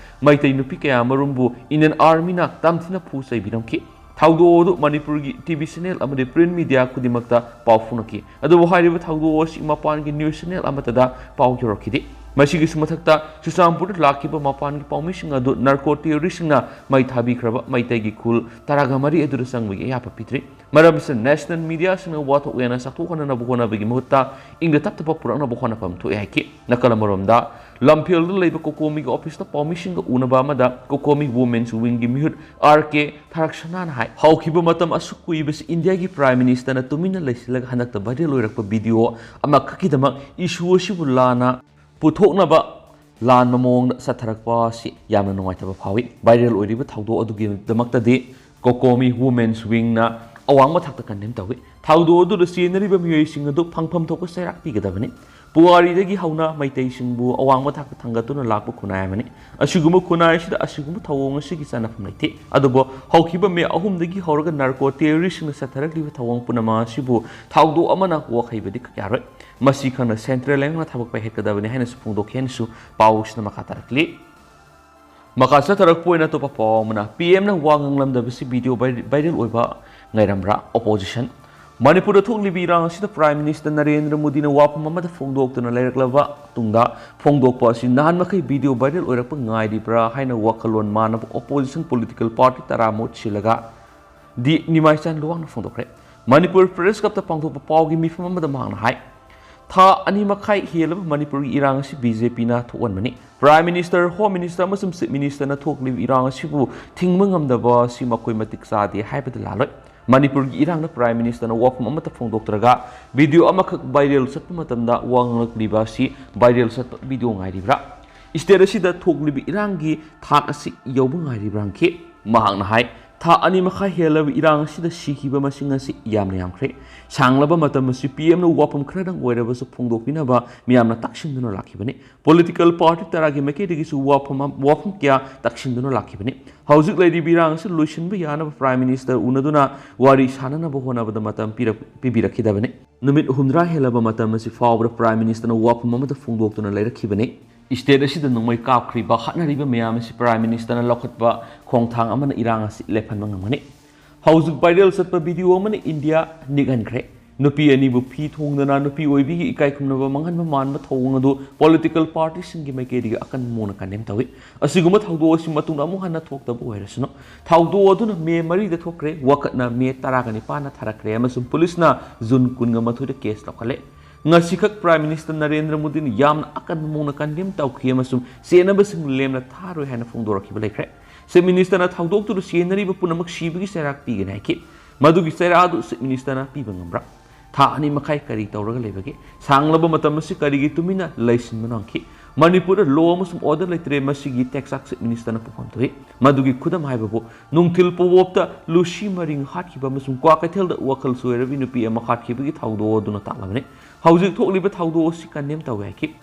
ꯃꯩꯇꯩ ꯅꯨꯄꯤ ꯀꯌꯥ ꯑꯃꯔꯣꯝꯕꯨ ꯏꯟꯗꯤꯌꯟ ꯑꯥꯔꯃꯤꯅ ꯇꯝꯊꯤꯅ ꯐꯨ ꯆꯩꯕꯤꯔꯝꯈꯤ꯫ ꯊꯧꯗꯣꯛ ꯑꯗꯨ ꯃꯅꯤꯄꯨꯔꯒꯤ ꯇꯤ ꯚꯤ ꯆꯦꯅꯦꯜ ꯑꯃꯗꯤ ꯄ꯭ꯔꯤꯟ ꯃꯤꯗꯤꯌꯥ ꯈꯨꯗꯤꯡꯃꯛꯇ ꯄꯥꯎ ꯐꯣꯡꯅꯈꯤ꯫ ꯑꯗꯨꯕꯨ ꯍꯥꯏꯔꯤꯕ ꯊꯧꯗꯣꯛ ꯑꯁꯤ ꯃꯄꯥꯟꯒꯤ ꯅ꯭ꯌꯨꯁ ꯆꯦꯅꯦꯜ ꯑꯃꯠꯇꯗ ꯄꯥꯎ ꯌꯧꯔꯛꯈꯤꯗꯦ꯫ ꯃꯁꯤꯒꯤꯁꯨ ꯃꯊꯛꯇ ꯆꯨꯔꯆꯥꯟꯄꯨꯔꯗ ꯂꯥꯛꯈꯤꯕ ꯃꯄꯥꯟꯒꯤ ꯄꯥꯎꯃꯤꯁꯤꯡ ꯑꯗꯨ ꯅꯥꯔꯀꯣ ꯇꯦꯔꯣꯔꯤꯁꯁꯤꯡꯅ ꯃꯩ ꯊꯥꯕꯤꯈ꯭ꯔꯕ ꯃꯩꯇꯩꯒꯤ ꯈꯨꯜ ꯇꯔꯥꯒ ꯃꯔꯤ ꯑꯗꯨꯗ ꯆꯪꯕꯒꯤ ꯑꯌꯥꯕ ꯄꯤꯗ꯭ꯔꯤ꯫ ꯃꯔꯝ ꯑꯁꯤꯅ ꯅꯦꯁꯅꯦꯜ ꯃꯤꯗꯤꯌꯥꯁꯤꯡꯅ ꯋꯥꯊꯣꯛ ꯍꯦꯟꯅ ꯆꯥꯎꯊꯣꯛꯍꯟꯅꯕ ꯍꯣꯠꯅꯕꯒꯤ ꯃꯍꯨꯠꯇ ꯏꯪꯗ ꯇꯞꯇꯕ ꯄꯨꯔꯛꯅꯕ ꯍꯣꯠꯅꯐꯝ ꯊꯣꯛꯑꯦ ꯍꯥꯏꯈꯤ꯫ ꯅꯥꯀꯜ ꯑꯃꯔꯣꯝꯗ ꯂꯝꯐꯦꯜꯗ ꯂꯩꯕ ꯀꯣꯀꯣꯃꯤꯒꯤ ꯑꯣꯐꯤꯁꯇ ꯄꯥꯎꯃꯤꯁꯤꯡꯒ ꯎꯅꯕ ꯑꯃꯗ ꯀꯣꯀꯣꯃꯤ ꯋꯨꯃꯦꯟꯁ ꯋꯤꯡꯒꯤ ꯃꯤꯍꯨꯠ ꯑꯥꯔ ꯀꯦ ꯊꯥꯔꯛꯁꯅꯥꯅ ꯍꯥꯏ, ꯍꯧꯈꯤꯕ ꯃꯇꯝ ꯑꯁꯨꯛ ꯀꯨꯏꯕꯁꯤ ꯏꯟꯗꯤꯌꯥꯒꯤ ꯄ꯭ꯔꯥꯏꯝ ꯃꯤꯅꯤꯁꯇꯔꯅ ꯇꯨꯃꯤꯟꯅ ꯂꯩꯁꯤꯜꯂꯒ ꯍꯟꯗꯛꯇ ꯚꯥꯏꯔꯦꯜ ꯑꯣꯏꯔꯛꯄ ꯚꯤꯗꯤꯑꯣ ꯑꯃꯈꯛꯀꯤꯗꯃꯛ ꯏꯁꯨ ꯑꯁꯤꯕꯨ ꯂꯥꯟꯅ ꯄꯨꯊꯣꯛꯅꯕ ꯂꯥꯟꯕ ꯃꯑꯣꯡꯗ ꯆꯠꯊꯔꯛꯄ ꯑꯁꯤ ꯌꯥꯝꯅ ꯅꯨꯡꯉꯥꯏꯇꯕ ꯐꯥꯎꯏ꯫ ꯚꯥꯏꯔꯦꯜ ꯑꯣꯏꯔꯤꯕ ꯊꯧꯗꯣꯛ ꯑꯗꯨꯒꯤꯗꯃꯛꯇꯗꯤ ꯀꯣꯀꯣꯃꯤ ꯋꯨꯃꯦꯟꯁ ꯋꯤꯡꯅ ꯑꯋꯥꯡꯕ ꯊꯥꯛꯇ ꯀꯟꯗꯦꯝ ꯇꯧꯏ꯫ ꯊꯧꯗꯣꯛ ꯑꯗꯨꯗ ꯆꯦꯟꯅꯔꯤꯕ ꯃꯤꯑꯣꯏꯁꯤꯡ ꯑꯗꯨ ꯐꯪꯐꯝ ꯊꯣꯛꯄ ꯆꯩꯔꯥꯛ ꯄꯤꯒꯗꯕꯅꯤ꯫ ꯄꯨꯋꯥꯔꯤꯗꯒꯤ ꯍꯧꯅ ꯃꯩꯇꯩꯁꯤꯡꯕꯨ ꯑꯋꯥꯡꯕ ꯊꯥꯛꯇ ꯊꯥꯡꯒꯠꯇꯨꯅ ꯂꯥꯛꯄ ꯈꯨꯟꯅꯥꯏ ꯑꯃꯅꯤ꯫ ꯑꯁꯤꯒꯨꯝꯕ ꯈꯨꯟꯅꯥꯏ ꯑꯁꯤꯗ ꯑꯁꯤꯒꯨꯝꯕ ꯊꯧꯑꯣꯡ ꯑꯁꯤꯒꯤ ꯆꯠꯅꯐꯝ ꯂꯩꯇꯦ꯫ ꯑꯗꯨꯕꯨ ꯍꯧꯈꯤꯕ ꯃꯦ ꯑꯍꯨꯝꯗꯒꯤ ꯍꯧꯔꯒ ꯅꯥꯔꯀꯣ ꯇꯦꯔꯣꯔꯤꯁꯁꯤꯡꯅ ꯆꯠꯊꯔꯛꯂꯤꯕ ꯊꯧꯑꯣꯡ ꯄꯨꯝꯅꯃꯛ ꯑꯁꯤꯕꯨ ꯊꯧꯗꯣꯛ ꯑꯃꯅ ꯋꯥꯈꯩꯕꯗꯤ ꯌꯥꯔꯣꯏ꯫ ꯃꯁꯤ ꯈꯪꯅ ꯁꯦꯟꯇ꯭ꯔꯦꯜ ꯂꯩꯉꯥꯛꯅ ꯊꯕꯛ ꯄꯥꯏꯈꯠꯀꯗꯕꯅꯤ ꯍꯥꯏꯅꯁꯨ ꯐꯣꯡꯗꯣꯛꯈꯤ ꯍꯥꯏꯅꯁꯨ ꯄꯥꯎꯁꯤꯅ ꯃꯈꯥ ꯇꯥꯔꯛꯂꯤ꯫ ꯃꯈꯥ ꯆꯠꯊꯔꯛꯄ ꯑꯣꯏꯅ ꯑꯇꯣꯞꯄ ꯄꯥꯎ ꯑꯃꯅ, ꯄꯤ ꯑꯦꯝꯅ ꯋꯥ ꯉꯥꯡꯂꯝꯗꯕꯁꯤ ꯚꯤꯗꯤꯑꯣ ꯚꯥꯏ-, ꯚꯥꯏꯔꯦꯜ ꯑꯣꯏꯕ ꯉꯥꯏꯔꯝꯕ꯭ꯔꯥ? ꯑꯣꯄꯣꯖꯤꯁꯟ꯫ ꯃꯅꯤꯄꯨꯔꯗ ꯊꯣꯛꯂꯤꯕ ꯏꯔꯥꯡ ꯑꯁꯤꯗ ꯄ꯭ꯔꯥꯏꯝ ꯃꯤꯅꯤꯁꯇꯔ ꯅꯔꯦꯟꯗ꯭ꯔ ꯃꯣꯗꯤꯅ ꯋꯥꯐꯝ ꯑꯃꯗ ꯐꯣꯡꯗꯣꯛꯇꯨꯅ ꯂꯩꯔꯛꯂꯕ ꯇꯨꯡꯗ, ꯐꯣꯡꯗꯣꯛꯄ ꯑꯁꯤ ꯅꯍꯥꯟ ꯃꯈꯩ ꯚꯤꯗꯤꯑꯣ ꯚꯥꯏꯔꯦꯜ ꯑꯣꯏꯔꯛꯄ ꯉꯥꯏꯔꯤꯕ꯭ꯔꯥ ꯍꯥꯏꯅ ꯋꯥꯈꯜꯂꯣꯟ ꯃꯥꯟꯅꯕ ꯑꯣꯄꯣꯖꯤꯁꯟ ꯄꯣꯂꯤꯇꯤꯀꯦꯜ ꯄꯥꯔꯇꯤ ꯇꯔꯥ ꯃꯍꯨꯠ ꯁꯤꯜꯂꯒ ꯗꯤ ꯅꯤꯃꯥꯏꯆꯥꯟ ꯂꯨꯋꯥꯡꯅ ꯐꯣꯡꯗꯣꯛꯈ꯭ꯔꯦ꯫ ꯃꯅꯤꯄꯨꯔ ꯄ꯭ꯔꯦꯁ ꯀ꯭ꯂꯕꯇ ꯄꯥꯡꯊꯣꯛꯄ ꯄꯥꯎꯒꯤ ꯃꯤꯐꯝ ꯑꯃꯗ ꯃꯍꯥꯛꯅ ꯍꯥꯏ, ꯊꯥ ꯑꯅꯤ ꯃꯈꯥꯏ ꯍꯦꯜꯂꯕ ꯃꯅꯤꯄꯨꯔꯒꯤ ꯏꯔꯥꯡ ꯑꯁꯤ ꯕꯤ ꯖꯦ ꯄꯤꯅ ꯊꯣꯛꯍꯟꯕꯅꯤ꯫ ꯄ꯭ꯔꯥꯏꯝ ꯃꯤꯅꯤꯁꯇꯔ, ꯍꯣꯝ ꯃꯤꯅꯤꯁꯇꯔ ꯑꯃꯁꯨꯡ ꯆꯤꯐ ꯃꯤꯅꯤꯁꯇꯔꯅ ꯊꯣꯛꯂꯤꯕ ꯏꯔꯥꯡ ꯑꯁꯤꯕꯨ ꯊꯤꯡꯕ ꯉꯝꯗꯕ ꯑꯁꯤ ꯃꯈꯣꯏ ꯃꯇꯤꯛ ꯆꯥꯗꯦ ꯍꯥꯏꯕꯗ ꯂꯥꯜꯂꯣꯏ꯫ ꯃꯅꯤꯄꯨꯔꯒꯤ ꯏꯔꯥꯡꯗ ꯄ꯭ꯔꯥꯏꯝ ꯃꯤꯅꯤꯁꯇꯔꯅ ꯋꯥꯐꯝ ꯑꯃꯠꯇ ꯐꯣꯡꯗꯣꯛꯇ꯭ꯔꯒ ꯚꯤꯗꯤꯑꯣ ꯑꯃꯈꯛ ꯚꯥꯏꯔꯦꯜ ꯆꯠꯄ ꯃꯇꯝꯗ ꯋꯥ ꯉꯥꯡꯂꯛꯂꯤꯕ ꯑꯁꯤ ꯚꯥꯏꯔꯦꯜ ꯆꯠꯄ ꯚꯤꯗꯤꯑꯣ ꯉꯥꯏꯔꯤꯕ꯭ꯔꯥ? ꯁ꯭ꯇꯦꯠ ꯑꯁꯤꯗ ꯊꯣꯛꯂꯤꯕ ꯏꯔꯥꯡꯒꯤ ꯊꯥꯛ ꯑꯁꯤ ꯌꯧꯕ ꯉꯥꯏꯔꯤꯕ꯭ꯔꯥ ꯍꯪꯈꯤ꯫ ꯃꯍꯥꯛꯅ ꯍꯥꯏ, ꯊꯥ ꯑꯅꯤ ꯃꯈꯥꯏ ꯍꯦꯜꯂꯕ ꯏꯔꯥꯡ ꯑꯁꯤꯗ ꯁꯤꯈꯤꯕ ꯃꯁꯤꯡ ꯑꯁꯤ ꯌꯥꯝꯅ ꯌꯥꯝꯈ꯭ꯔꯦ꯫ ꯁꯥꯡꯂꯕ ꯃꯇꯝ ꯑꯁꯤ ꯄꯤ ꯑꯦꯝꯅ ꯋꯥꯐꯝ ꯈꯔꯗꯪ ꯑꯣꯏꯔꯕꯁꯨ ꯐꯣꯡꯗꯣꯛꯄꯤꯅꯕ ꯃꯤꯌꯥꯝꯅ ꯇꯛꯁꯤꯟꯗꯨꯅ ꯂꯥꯛꯈꯤꯕꯅꯤ꯫ ꯄꯣꯂꯤꯇꯤꯀꯦꯜ ꯄꯥꯔꯇꯤ ꯇꯔꯥꯒꯤ ꯃꯥꯏꯀꯩꯗꯒꯤꯁꯨ ꯋꯥꯐꯝ ꯑꯃ, ꯋꯥꯐꯝ ꯀꯌꯥ ꯇꯛꯁꯤꯟꯗꯨꯅ ꯂꯥꯛꯈꯤꯕꯅꯤ꯫ ꯍꯧꯖꯤꯛ ꯂꯩꯔꯤꯕ ꯏꯔꯥꯡ ꯑꯁꯤ ꯂꯣꯏꯁꯤꯟꯕ ꯌꯥꯅꯕ ꯄ꯭ꯔꯥꯏꯝ ꯃꯤꯅꯤꯁꯇꯔ ꯎꯅꯗꯨꯅ ꯋꯥꯔꯤ ꯁꯥꯅꯅꯕ ꯍꯣꯠꯅꯕꯗ ꯃꯇꯝ ꯄꯤꯔꯛ-, ꯄꯤꯕꯤꯔꯛꯈꯤꯗꯕꯅꯤ꯫ ꯅꯨꯃꯤꯠ ꯍꯨꯝꯗ꯭ꯔꯥ ꯍꯦꯜꯂꯕ ꯃꯇꯝ ꯑꯁꯤ ꯐꯥꯎꯕꯗ ꯄ꯭ꯔꯥꯏꯝ ꯃꯤꯅꯤꯁꯇꯔꯅ ꯋꯥꯐꯝ ꯑꯃꯠꯇ ꯐꯣꯡꯗꯣꯛꯇꯨꯅ ꯂꯩꯔꯛꯈꯤꯕꯅꯤ꯫ ꯁ꯭ꯇꯦꯠ ꯑꯁꯤꯗ ꯅꯣꯡꯃꯩ ꯀꯥꯞꯈ꯭ꯔꯤꯕ, ꯍꯥꯠꯅꯔꯤꯕ ꯃꯌꯥꯝ ꯑꯁꯤ ꯄ꯭ꯔꯥꯏꯝ ꯃꯤꯅꯤꯁꯇꯔꯅ ꯂꯧꯈꯠꯄ ꯈꯣꯡꯊꯥꯡ ꯑꯃꯅ ꯏꯔꯥꯡ ꯑꯁꯤ ꯂꯦꯞꯍꯟꯕ ꯉꯝꯒꯅꯤ꯫ ꯍꯧꯖꯤꯛ ꯚꯥꯏꯔꯦꯜ ꯆꯠꯄ ꯚꯤꯗꯤꯑꯣ ꯑꯃꯅ ꯏꯟꯗꯤꯌꯥ ꯅꯤꯛꯍꯟꯈ꯭ꯔꯦ꯫ ꯅꯨꯄꯤ ꯑꯅꯤꯕꯨ ꯐꯤ ꯊꯣꯡꯗꯅ ꯅꯨꯄꯤ ꯑꯣꯏꯕꯤꯒꯤ ꯏꯀꯥꯏ ꯈꯨꯝꯅꯕ ꯃꯥꯡꯍꯟꯕ ꯃꯥꯟꯕ ꯊꯧꯑꯣꯡ ꯑꯗꯨ ꯄꯣꯂꯤꯇꯤꯀꯦꯜ ꯄꯥꯔꯇꯤꯁꯤꯡꯒꯤ ꯃꯥꯏꯀꯩꯗꯒꯤ ꯑꯀꯟꯕ ꯃꯑꯣꯡꯗ ꯀꯟꯗꯦꯝ ꯇꯧꯏ꯫ ꯑꯁꯤꯒꯨꯝꯕ ꯊꯧꯗꯣꯛ ꯑꯁꯤ ꯃꯇꯨꯡꯗ ꯑꯃꯨꯛ ꯍꯟꯅ ꯊꯣꯛꯇꯕ ꯑꯣꯏꯔꯁꯅꯨ꯫ ꯊꯧꯗꯣꯛ ꯑꯗꯨꯅ ꯃꯦ ꯃꯔꯤꯗ ꯊꯣꯛꯈ꯭ꯔꯦ, ꯋꯥꯀꯠꯅ ꯃꯦ ꯇꯔꯥꯒ ꯅꯤꯄꯥꯟꯗ ꯊꯥꯔꯛꯈ꯭ꯔꯦ ꯑꯃꯁꯨꯡ ꯄꯨꯂꯤꯁꯅ ꯖꯨꯟ ꯀꯨꯟꯒ ꯃꯥꯊꯣꯏꯗ ꯀꯦꯁ ꯂꯧꯈꯠꯂꯦ꯫ ꯉꯁꯤꯈꯛ Prime Minister ꯅꯔꯦꯟꯗ꯭ꯔ ꯃꯣꯗꯤꯅ ꯌꯥꯝꯅ ꯑꯀꯟꯕ ꯃꯑꯣꯡꯗ condemn ꯇꯧꯈꯤ ꯑꯃꯁꯨꯡ ꯆꯦꯟꯅꯕꯁꯤꯡ ꯂꯦꯝꯅ ꯊꯥꯔꯣꯏ ꯍꯥꯏꯅ ꯐꯣꯡꯗꯣꯔꯛꯈꯤꯕ ꯂꯩꯈ꯭ꯔꯦ꯫ Chief Minister ꯅ ꯊꯧꯗꯣꯛꯇꯨꯗ ꯆꯦꯟꯅꯔꯤꯕ ꯄꯨꯝꯅꯃꯛ ꯁꯤꯕꯒꯤ ꯆꯩꯔꯥꯛ ꯄꯤꯒꯅꯤ ꯍꯥꯏꯈꯤ꯫ ꯃꯗꯨꯒꯤ ꯆꯩꯔꯥꯛ ꯑꯗꯨ Chief Minister ꯅ ꯄꯤꯕ ꯉꯝꯕ꯭ꯔꯥ? ꯊꯥ ꯑꯅꯤ ꯃꯈꯥꯏ ꯀꯔꯤ ꯇꯧꯔꯒ ꯂꯩꯕꯒꯦ? ꯁꯥꯡꯂꯕ ꯃꯇꯝ ꯑꯁꯤ ꯀꯔꯤꯒꯤ ꯇꯨꯃꯤꯟꯅ ꯂꯩꯁꯤꯟꯕꯅꯣ ꯍꯪꯈꯤ꯫ ꯃꯅꯤꯄꯨꯔꯗ law ꯑꯃꯁꯨꯡ order ꯂꯩꯇ꯭ꯔꯦ, ꯃꯁꯤꯒꯤ ꯇꯦꯛꯆꯥꯛ Chief Minister ꯅ ꯄꯣꯛꯐꯝ ꯊꯣꯛꯏ꯫ ꯃꯗꯨꯒꯤ ꯈꯨꯗꯝ ꯍꯥꯏꯕꯕꯨ ꯅꯨꯡꯊꯤꯜ ꯄꯣꯋꯣꯞꯇ ꯂꯨꯁꯤ ꯃꯔꯤꯡ ꯍꯥꯠꯈꯤꯕ ꯑꯃꯁꯨꯡ ꯀ꯭ꯋꯥꯀꯩꯊꯦꯜꯗ ꯋꯥꯈꯜ ꯁꯣꯏꯔꯕꯤ ꯅꯨꯄꯤ ꯑꯃ ꯍꯥꯠꯈꯤꯕꯒꯤ ꯊꯧꯗꯣꯛ ꯑꯗꯨꯅ ꯇꯥꯛꯂꯕꯅꯤ꯫ ꯍꯧꯖꯤꯛ ꯊꯣꯛꯂꯤꯕ ꯊꯧꯗꯣꯛ ꯑꯁꯤ condemn ꯇꯧꯏ ꯍꯥꯏꯈꯤ꯫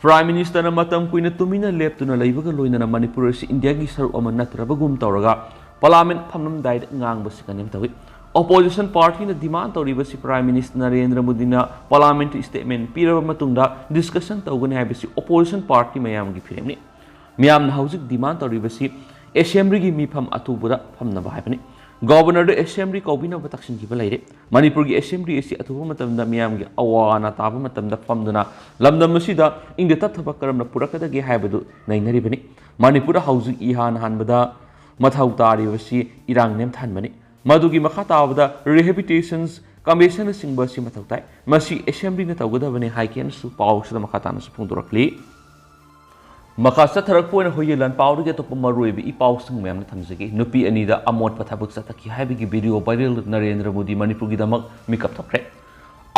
Prime Minister ꯅ ꯃꯇꯝ ꯀꯨꯏꯅ ꯇꯨꯃꯤꯟꯅ ꯂꯦꯞꯇꯨꯅ ꯂꯩꯕꯒ ꯂꯣꯏꯅꯅ ꯃꯅꯤꯄꯨꯔ ꯑꯁꯤ ꯏꯟꯗꯤꯌꯥꯒꯤ ꯁꯔꯨꯛ ꯑꯃ ꯅꯠꯇ꯭ꯔꯕꯒꯨꯝ ꯇꯧꯔꯒ Parliament ꯐꯝꯂꯝꯗꯥꯏꯗ ꯉꯥꯡꯕꯁꯤ condemn ꯇꯧꯏ꯫ Opposition party ꯅ demand ꯇꯧꯔꯤꯕꯁꯤ Prime Minister ꯅꯔꯦꯟꯗ꯭ꯔ ꯃꯣꯗꯤꯅ Parliament statement ꯄꯤꯔꯕ ꯃꯇꯨꯡꯗ discussion ꯇꯧꯒꯅꯤ ꯍꯥꯏꯕꯁꯤ opposition party ꯃꯌꯥꯝꯒꯤ ꯐꯤꯔꯦꯞꯅꯤ꯫ ꯃꯤꯌꯥꯝꯅ ꯍꯧꯖꯤꯛ demand ꯇꯧꯔꯤꯕꯁꯤ Assembly ꯒꯤ ꯃꯤꯐꯝ ꯑꯊꯨꯕꯗ ꯐꯝꯅꯕ ꯍꯥꯏꯕꯅꯤ꯫ Governor ꯗ Assembly ꯀꯧꯕꯤꯅꯕ ꯇꯛꯁꯤꯟꯈꯤꯕ ꯂꯩꯔꯦ꯫ ꯃꯅꯤꯄꯨꯔꯒꯤ Assembly ꯑꯁꯤ ꯑꯊꯨꯕ ꯃꯇꯝꯗ ꯃꯤꯌꯥꯝꯒꯤ ꯑꯋꯥ ꯑꯅꯥ ꯇꯥꯕ ꯃꯇꯝꯗ ꯐꯝꯗꯨꯅ ꯂꯝꯗꯝ ꯑꯁꯤꯗ ꯏꯪꯗ ꯇꯞꯊꯕ ꯀꯔꯝꯅ ꯄꯨꯔꯛꯀꯗꯒꯦ ꯍꯥꯏꯕꯗꯨ ꯅꯩꯅꯔꯤꯕꯅꯤ꯫ ꯃꯅꯤꯄꯨꯔꯗ ꯍꯧꯖꯤꯛ ꯏꯍꯥꯟ ꯍꯥꯟꯕꯗ ꯃꯊꯧ ꯇꯥꯔꯤꯕꯁꯤ ꯏꯔꯥꯡ ꯅꯦꯝꯊꯍꯟꯕꯅꯤ꯫ ꯃꯗꯨꯒꯤ ꯃꯈꯥ ꯇꯥꯕꯗ rehabilitations, compensation ꯅꯆꯤꯡꯕ ꯑꯁꯤ ꯃꯊꯧ ꯇꯥꯏ꯫ ꯃꯁꯤ Assembly ꯅ ꯇꯧꯒꯗꯕꯅꯤ ꯍꯥꯏꯈꯤ ꯍꯥꯏꯅꯁꯨ ꯄꯥꯎ ꯑꯁꯤꯗ ꯃꯈꯥ ꯇꯥꯅꯁꯨ ꯐꯣꯡꯗꯣꯔꯛꯂꯤ꯫ ꯃꯈꯥ ꯆꯠꯊꯔꯛꯄ ꯑꯣꯏꯅ ꯍꯨꯏꯌꯦꯟ ꯂꯥꯟꯄꯥꯎꯗꯒꯤ ꯑꯇꯣꯞꯄ ꯃꯔꯨꯑꯣꯏꯕ ꯏ ꯄꯥꯎꯁꯤꯡ ꯃꯌꯥꯝꯅ ꯊꯝꯖꯒꯦ꯫ ꯅꯨꯄꯤ ꯑꯅꯤꯗ ꯑꯃꯣꯠꯄ ꯊꯕꯛ ꯆꯠꯊꯈꯤ ꯍꯥꯏꯕꯒꯤ video viral, ꯅꯔꯦꯟꯗ꯭ꯔ ꯃꯣꯗꯤ ꯃꯅꯤꯄꯨꯔꯒꯤꯗꯃꯛ ꯃꯤꯀꯞ ꯊꯣꯛꯈ꯭ꯔꯦ꯫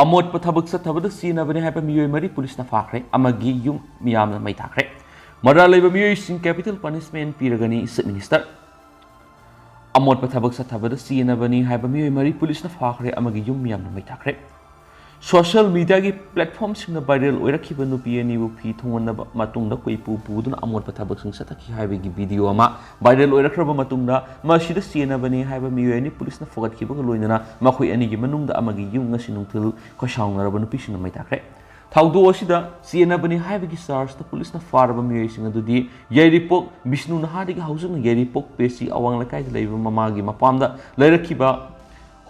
ꯑꯃꯣꯠꯄ ꯊꯕꯛ ꯆꯠꯊꯕꯗ ꯆꯦꯟꯅꯕꯅꯤ ꯍꯥꯏꯕ ꯃꯤꯑꯣꯏ ꯃꯔꯤ ꯄꯨꯂꯤꯁꯅ ꯐꯥꯈ꯭ꯔꯦ꯫ ꯑꯃꯒꯤ ꯌꯨꯝ ꯃꯤꯌꯥꯝꯅ ꯃꯩ ꯊꯥꯈ꯭ꯔꯦ꯫ ꯃꯔꯥꯜ ꯂꯩꯕ ꯃꯤꯑꯣꯏꯁꯤꯡ capital punishment ꯄꯤꯔꯒꯅꯤ, Chief Minister꯫ ꯑꯃꯣꯠꯄ ꯊꯕꯛ ꯆꯠꯊꯕꯗ ꯆꯦꯟꯅꯕꯅꯤ ꯍꯥꯏꯕ ꯃꯤꯑꯣꯏ ꯃꯔꯤ ꯄꯨꯂꯤꯁꯅ ꯐꯥꯈ꯭ꯔꯦ, ꯑꯃꯒꯤ ꯌꯨꯝ ꯃꯤꯌꯥꯝꯅ ꯃꯩ ꯊꯥꯈ꯭ꯔꯦ꯫ Social media ꯒꯤ platform ꯁꯤꯡꯅ viral ꯑꯣꯏꯔꯛꯈꯤꯕ ꯅꯨꯄꯤ ꯑꯅꯤꯕꯨ ꯐꯤ ꯊꯣꯡꯍꯟꯅꯕ ꯃꯇꯨꯡꯗ ꯀꯣꯏꯄꯨ ꯄꯨꯗꯨꯅ ꯑꯃꯣꯠꯄ ꯊꯕꯛꯁꯤꯡ ꯆꯠꯊꯈꯤ ꯍꯥꯏꯕꯒꯤ video ꯑꯃ viral ꯑꯣꯏꯔꯛꯈ꯭ꯔꯕ ꯃꯇꯨꯡꯗ, ꯃꯁꯤꯗ ꯆꯦꯟꯅꯕꯅꯤ ꯍꯥꯏꯕ ꯃꯤꯑꯣꯏ ꯑꯅꯤ ꯄꯨꯂꯤꯁꯅ ꯐꯥꯒꯠꯈꯤꯕꯒ ꯂꯣꯏꯅꯅ ꯃꯈꯣꯏ ꯑꯅꯤꯒꯤ ꯃꯅꯨꯡꯗ ꯑꯃꯒꯤ ꯌꯨꯝ ꯉꯁꯤ ꯅꯨꯡꯊꯤꯜ ꯈꯣꯏꯁꯥꯎꯅꯔꯕ ꯅꯨꯄꯤꯁꯤꯡꯅ ꯃꯩ ꯊꯥꯈ꯭ꯔꯦ꯫ ꯊꯧꯗꯣꯛ ꯑꯁꯤꯗ ꯆꯦꯟꯅꯕꯅꯤ ꯍꯥꯏꯕꯒꯤ charge ꯇ ꯄꯨꯂꯤꯁꯅ ꯐꯥꯔꯕ ꯃꯤꯑꯣꯏꯁꯤꯡ ꯑꯗꯨꯗꯤ ꯌꯥꯏꯔꯤꯄꯣꯛ ꯕꯤꯁꯅꯨ ꯅꯍꯥꯗꯒꯤ ꯍꯧꯖꯤꯛꯅ ꯌꯥꯏꯔꯤꯄꯣꯛ ꯄꯦꯁꯤ ꯑꯋꯥꯡ ꯂꯩꯀꯥꯏꯗ ꯂꯩꯕ ꯃꯃꯥꯒꯤ ꯃꯄꯥꯝꯗ ꯂꯩꯔꯛꯈꯤꯕ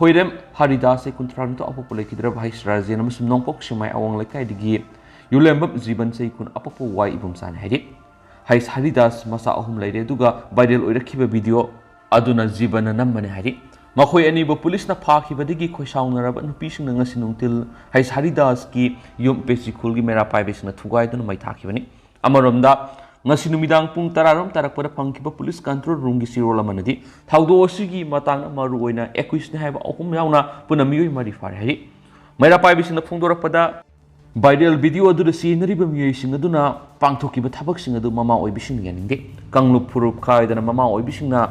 ꯍꯣꯏꯔꯦꯝ ꯍꯔꯤꯗꯥꯁ, ꯆꯍꯤ ꯀꯨꯟꯊ꯭ꯔꯥ ꯅꯤꯊꯣꯏ, ꯑꯄꯣꯛꯄ ꯂꯩꯈꯤꯗ꯭ꯔꯕ ꯍꯩꯁ ꯔꯥꯖꯦꯟ ꯑꯃꯁꯨꯡ ꯅꯣꯡꯄꯣꯛ ꯁꯦꯛꯃꯥꯏ ꯑꯋꯥꯡ ꯂꯩꯀꯥꯏꯗꯒꯤ ꯌꯨꯂꯦꯝꯕꯝ ꯖꯤꯕꯟ, ꯆꯍꯤ ꯀꯨꯟ, ꯑꯄꯣꯛꯄ ꯋꯥꯏ ꯏꯕꯨꯝꯆꯥꯅꯤ ꯍꯥꯏꯔꯤ꯫ ꯍꯩꯁ ꯍꯔꯤꯗꯥꯁ ꯃꯆꯥ ꯑꯍꯨꯝ ꯂꯩꯔꯦ, ꯑꯗꯨꯒ viral ꯑꯣꯏꯔꯛꯈꯤꯕ video ꯑꯗꯨꯅ ꯖꯤꯕꯟꯅ ꯅꯝꯕꯅꯤ ꯍꯥꯏꯔꯤ꯫ ꯃꯈꯣꯏ ꯑꯅꯤꯕꯨ ꯄꯨꯂꯤꯁꯅ ꯐꯥꯈꯤꯕꯗꯒꯤ ꯈꯣꯏꯁꯥꯎꯅꯔꯕ ꯅꯨꯄꯤꯁꯤꯡꯅ ꯉꯁꯤ ꯅꯨꯡꯊꯤꯜ ꯍꯩꯁ ꯍꯔꯤꯗꯥꯁꯀꯤ ꯌꯨꯝ ꯄꯦꯆꯤ ꯈꯨꯜꯒꯤ ꯃꯩꯔꯥ ꯄꯥꯏꯕꯤꯁꯤꯡꯅ ꯊꯨꯒꯥꯏꯗꯨꯅ ꯃꯩ ꯊꯥꯈꯤꯕꯅꯤ꯫ ꯑꯃꯔꯣꯝꯗ, ꯉꯁꯤ ꯅꯨꯃꯤꯗꯥꯡ ꯄꯨꯡ ꯇꯔꯥꯔꯣꯝ ꯇꯥꯔꯛꯄꯗ ꯐꯪꯈꯤꯕ ꯄꯨꯂꯤꯁ ꯀꯟꯇ꯭ꯔꯣꯜ ꯔꯨꯝꯒꯤ ꯆꯦꯔꯣꯜ ꯑꯃꯅꯗꯤ ꯊꯧꯗꯣꯛ ꯑꯁꯤꯒꯤ ꯃꯇꯥꯡꯗ ꯃꯔꯨꯑꯣꯏꯅ ꯑꯦꯀ꯭ꯌꯨꯁꯅꯤ ꯍꯥꯏꯕ ꯑꯍꯨꯝ ꯌꯥꯎꯅ ꯄꯨꯟꯅ ꯃꯤꯑꯣꯏ ꯃꯔꯤ ꯐꯥꯔꯦ ꯍꯥꯏꯔꯤ꯫ ꯃꯩꯔꯥ ꯄꯥꯏꯕꯤꯁꯤꯡꯅ ꯐꯣꯡꯗꯣꯔꯛꯄꯗ, ꯚꯥꯏꯔꯦꯜ ꯚꯤꯗꯤꯑꯣ ꯑꯗꯨꯗ ꯆꯦꯟꯅꯔꯤꯕ ꯃꯤꯑꯣꯏꯁꯤꯡ ꯑꯗꯨꯅ ꯄꯥꯡꯊꯣꯛꯈꯤꯕ ꯊꯕꯛꯁꯤꯡ ꯑꯗꯨ ꯃꯃꯥ ꯑꯣꯏꯕꯤꯁꯤꯡꯅ ꯌꯥꯅꯤꯡꯗꯦ꯫ ꯀꯥꯡꯂꯨꯞ ꯐꯨꯔꯨꯞ ꯈꯥꯏꯗꯅ ꯃꯃꯥ ꯑꯣꯏꯕꯤꯁꯤꯡꯅ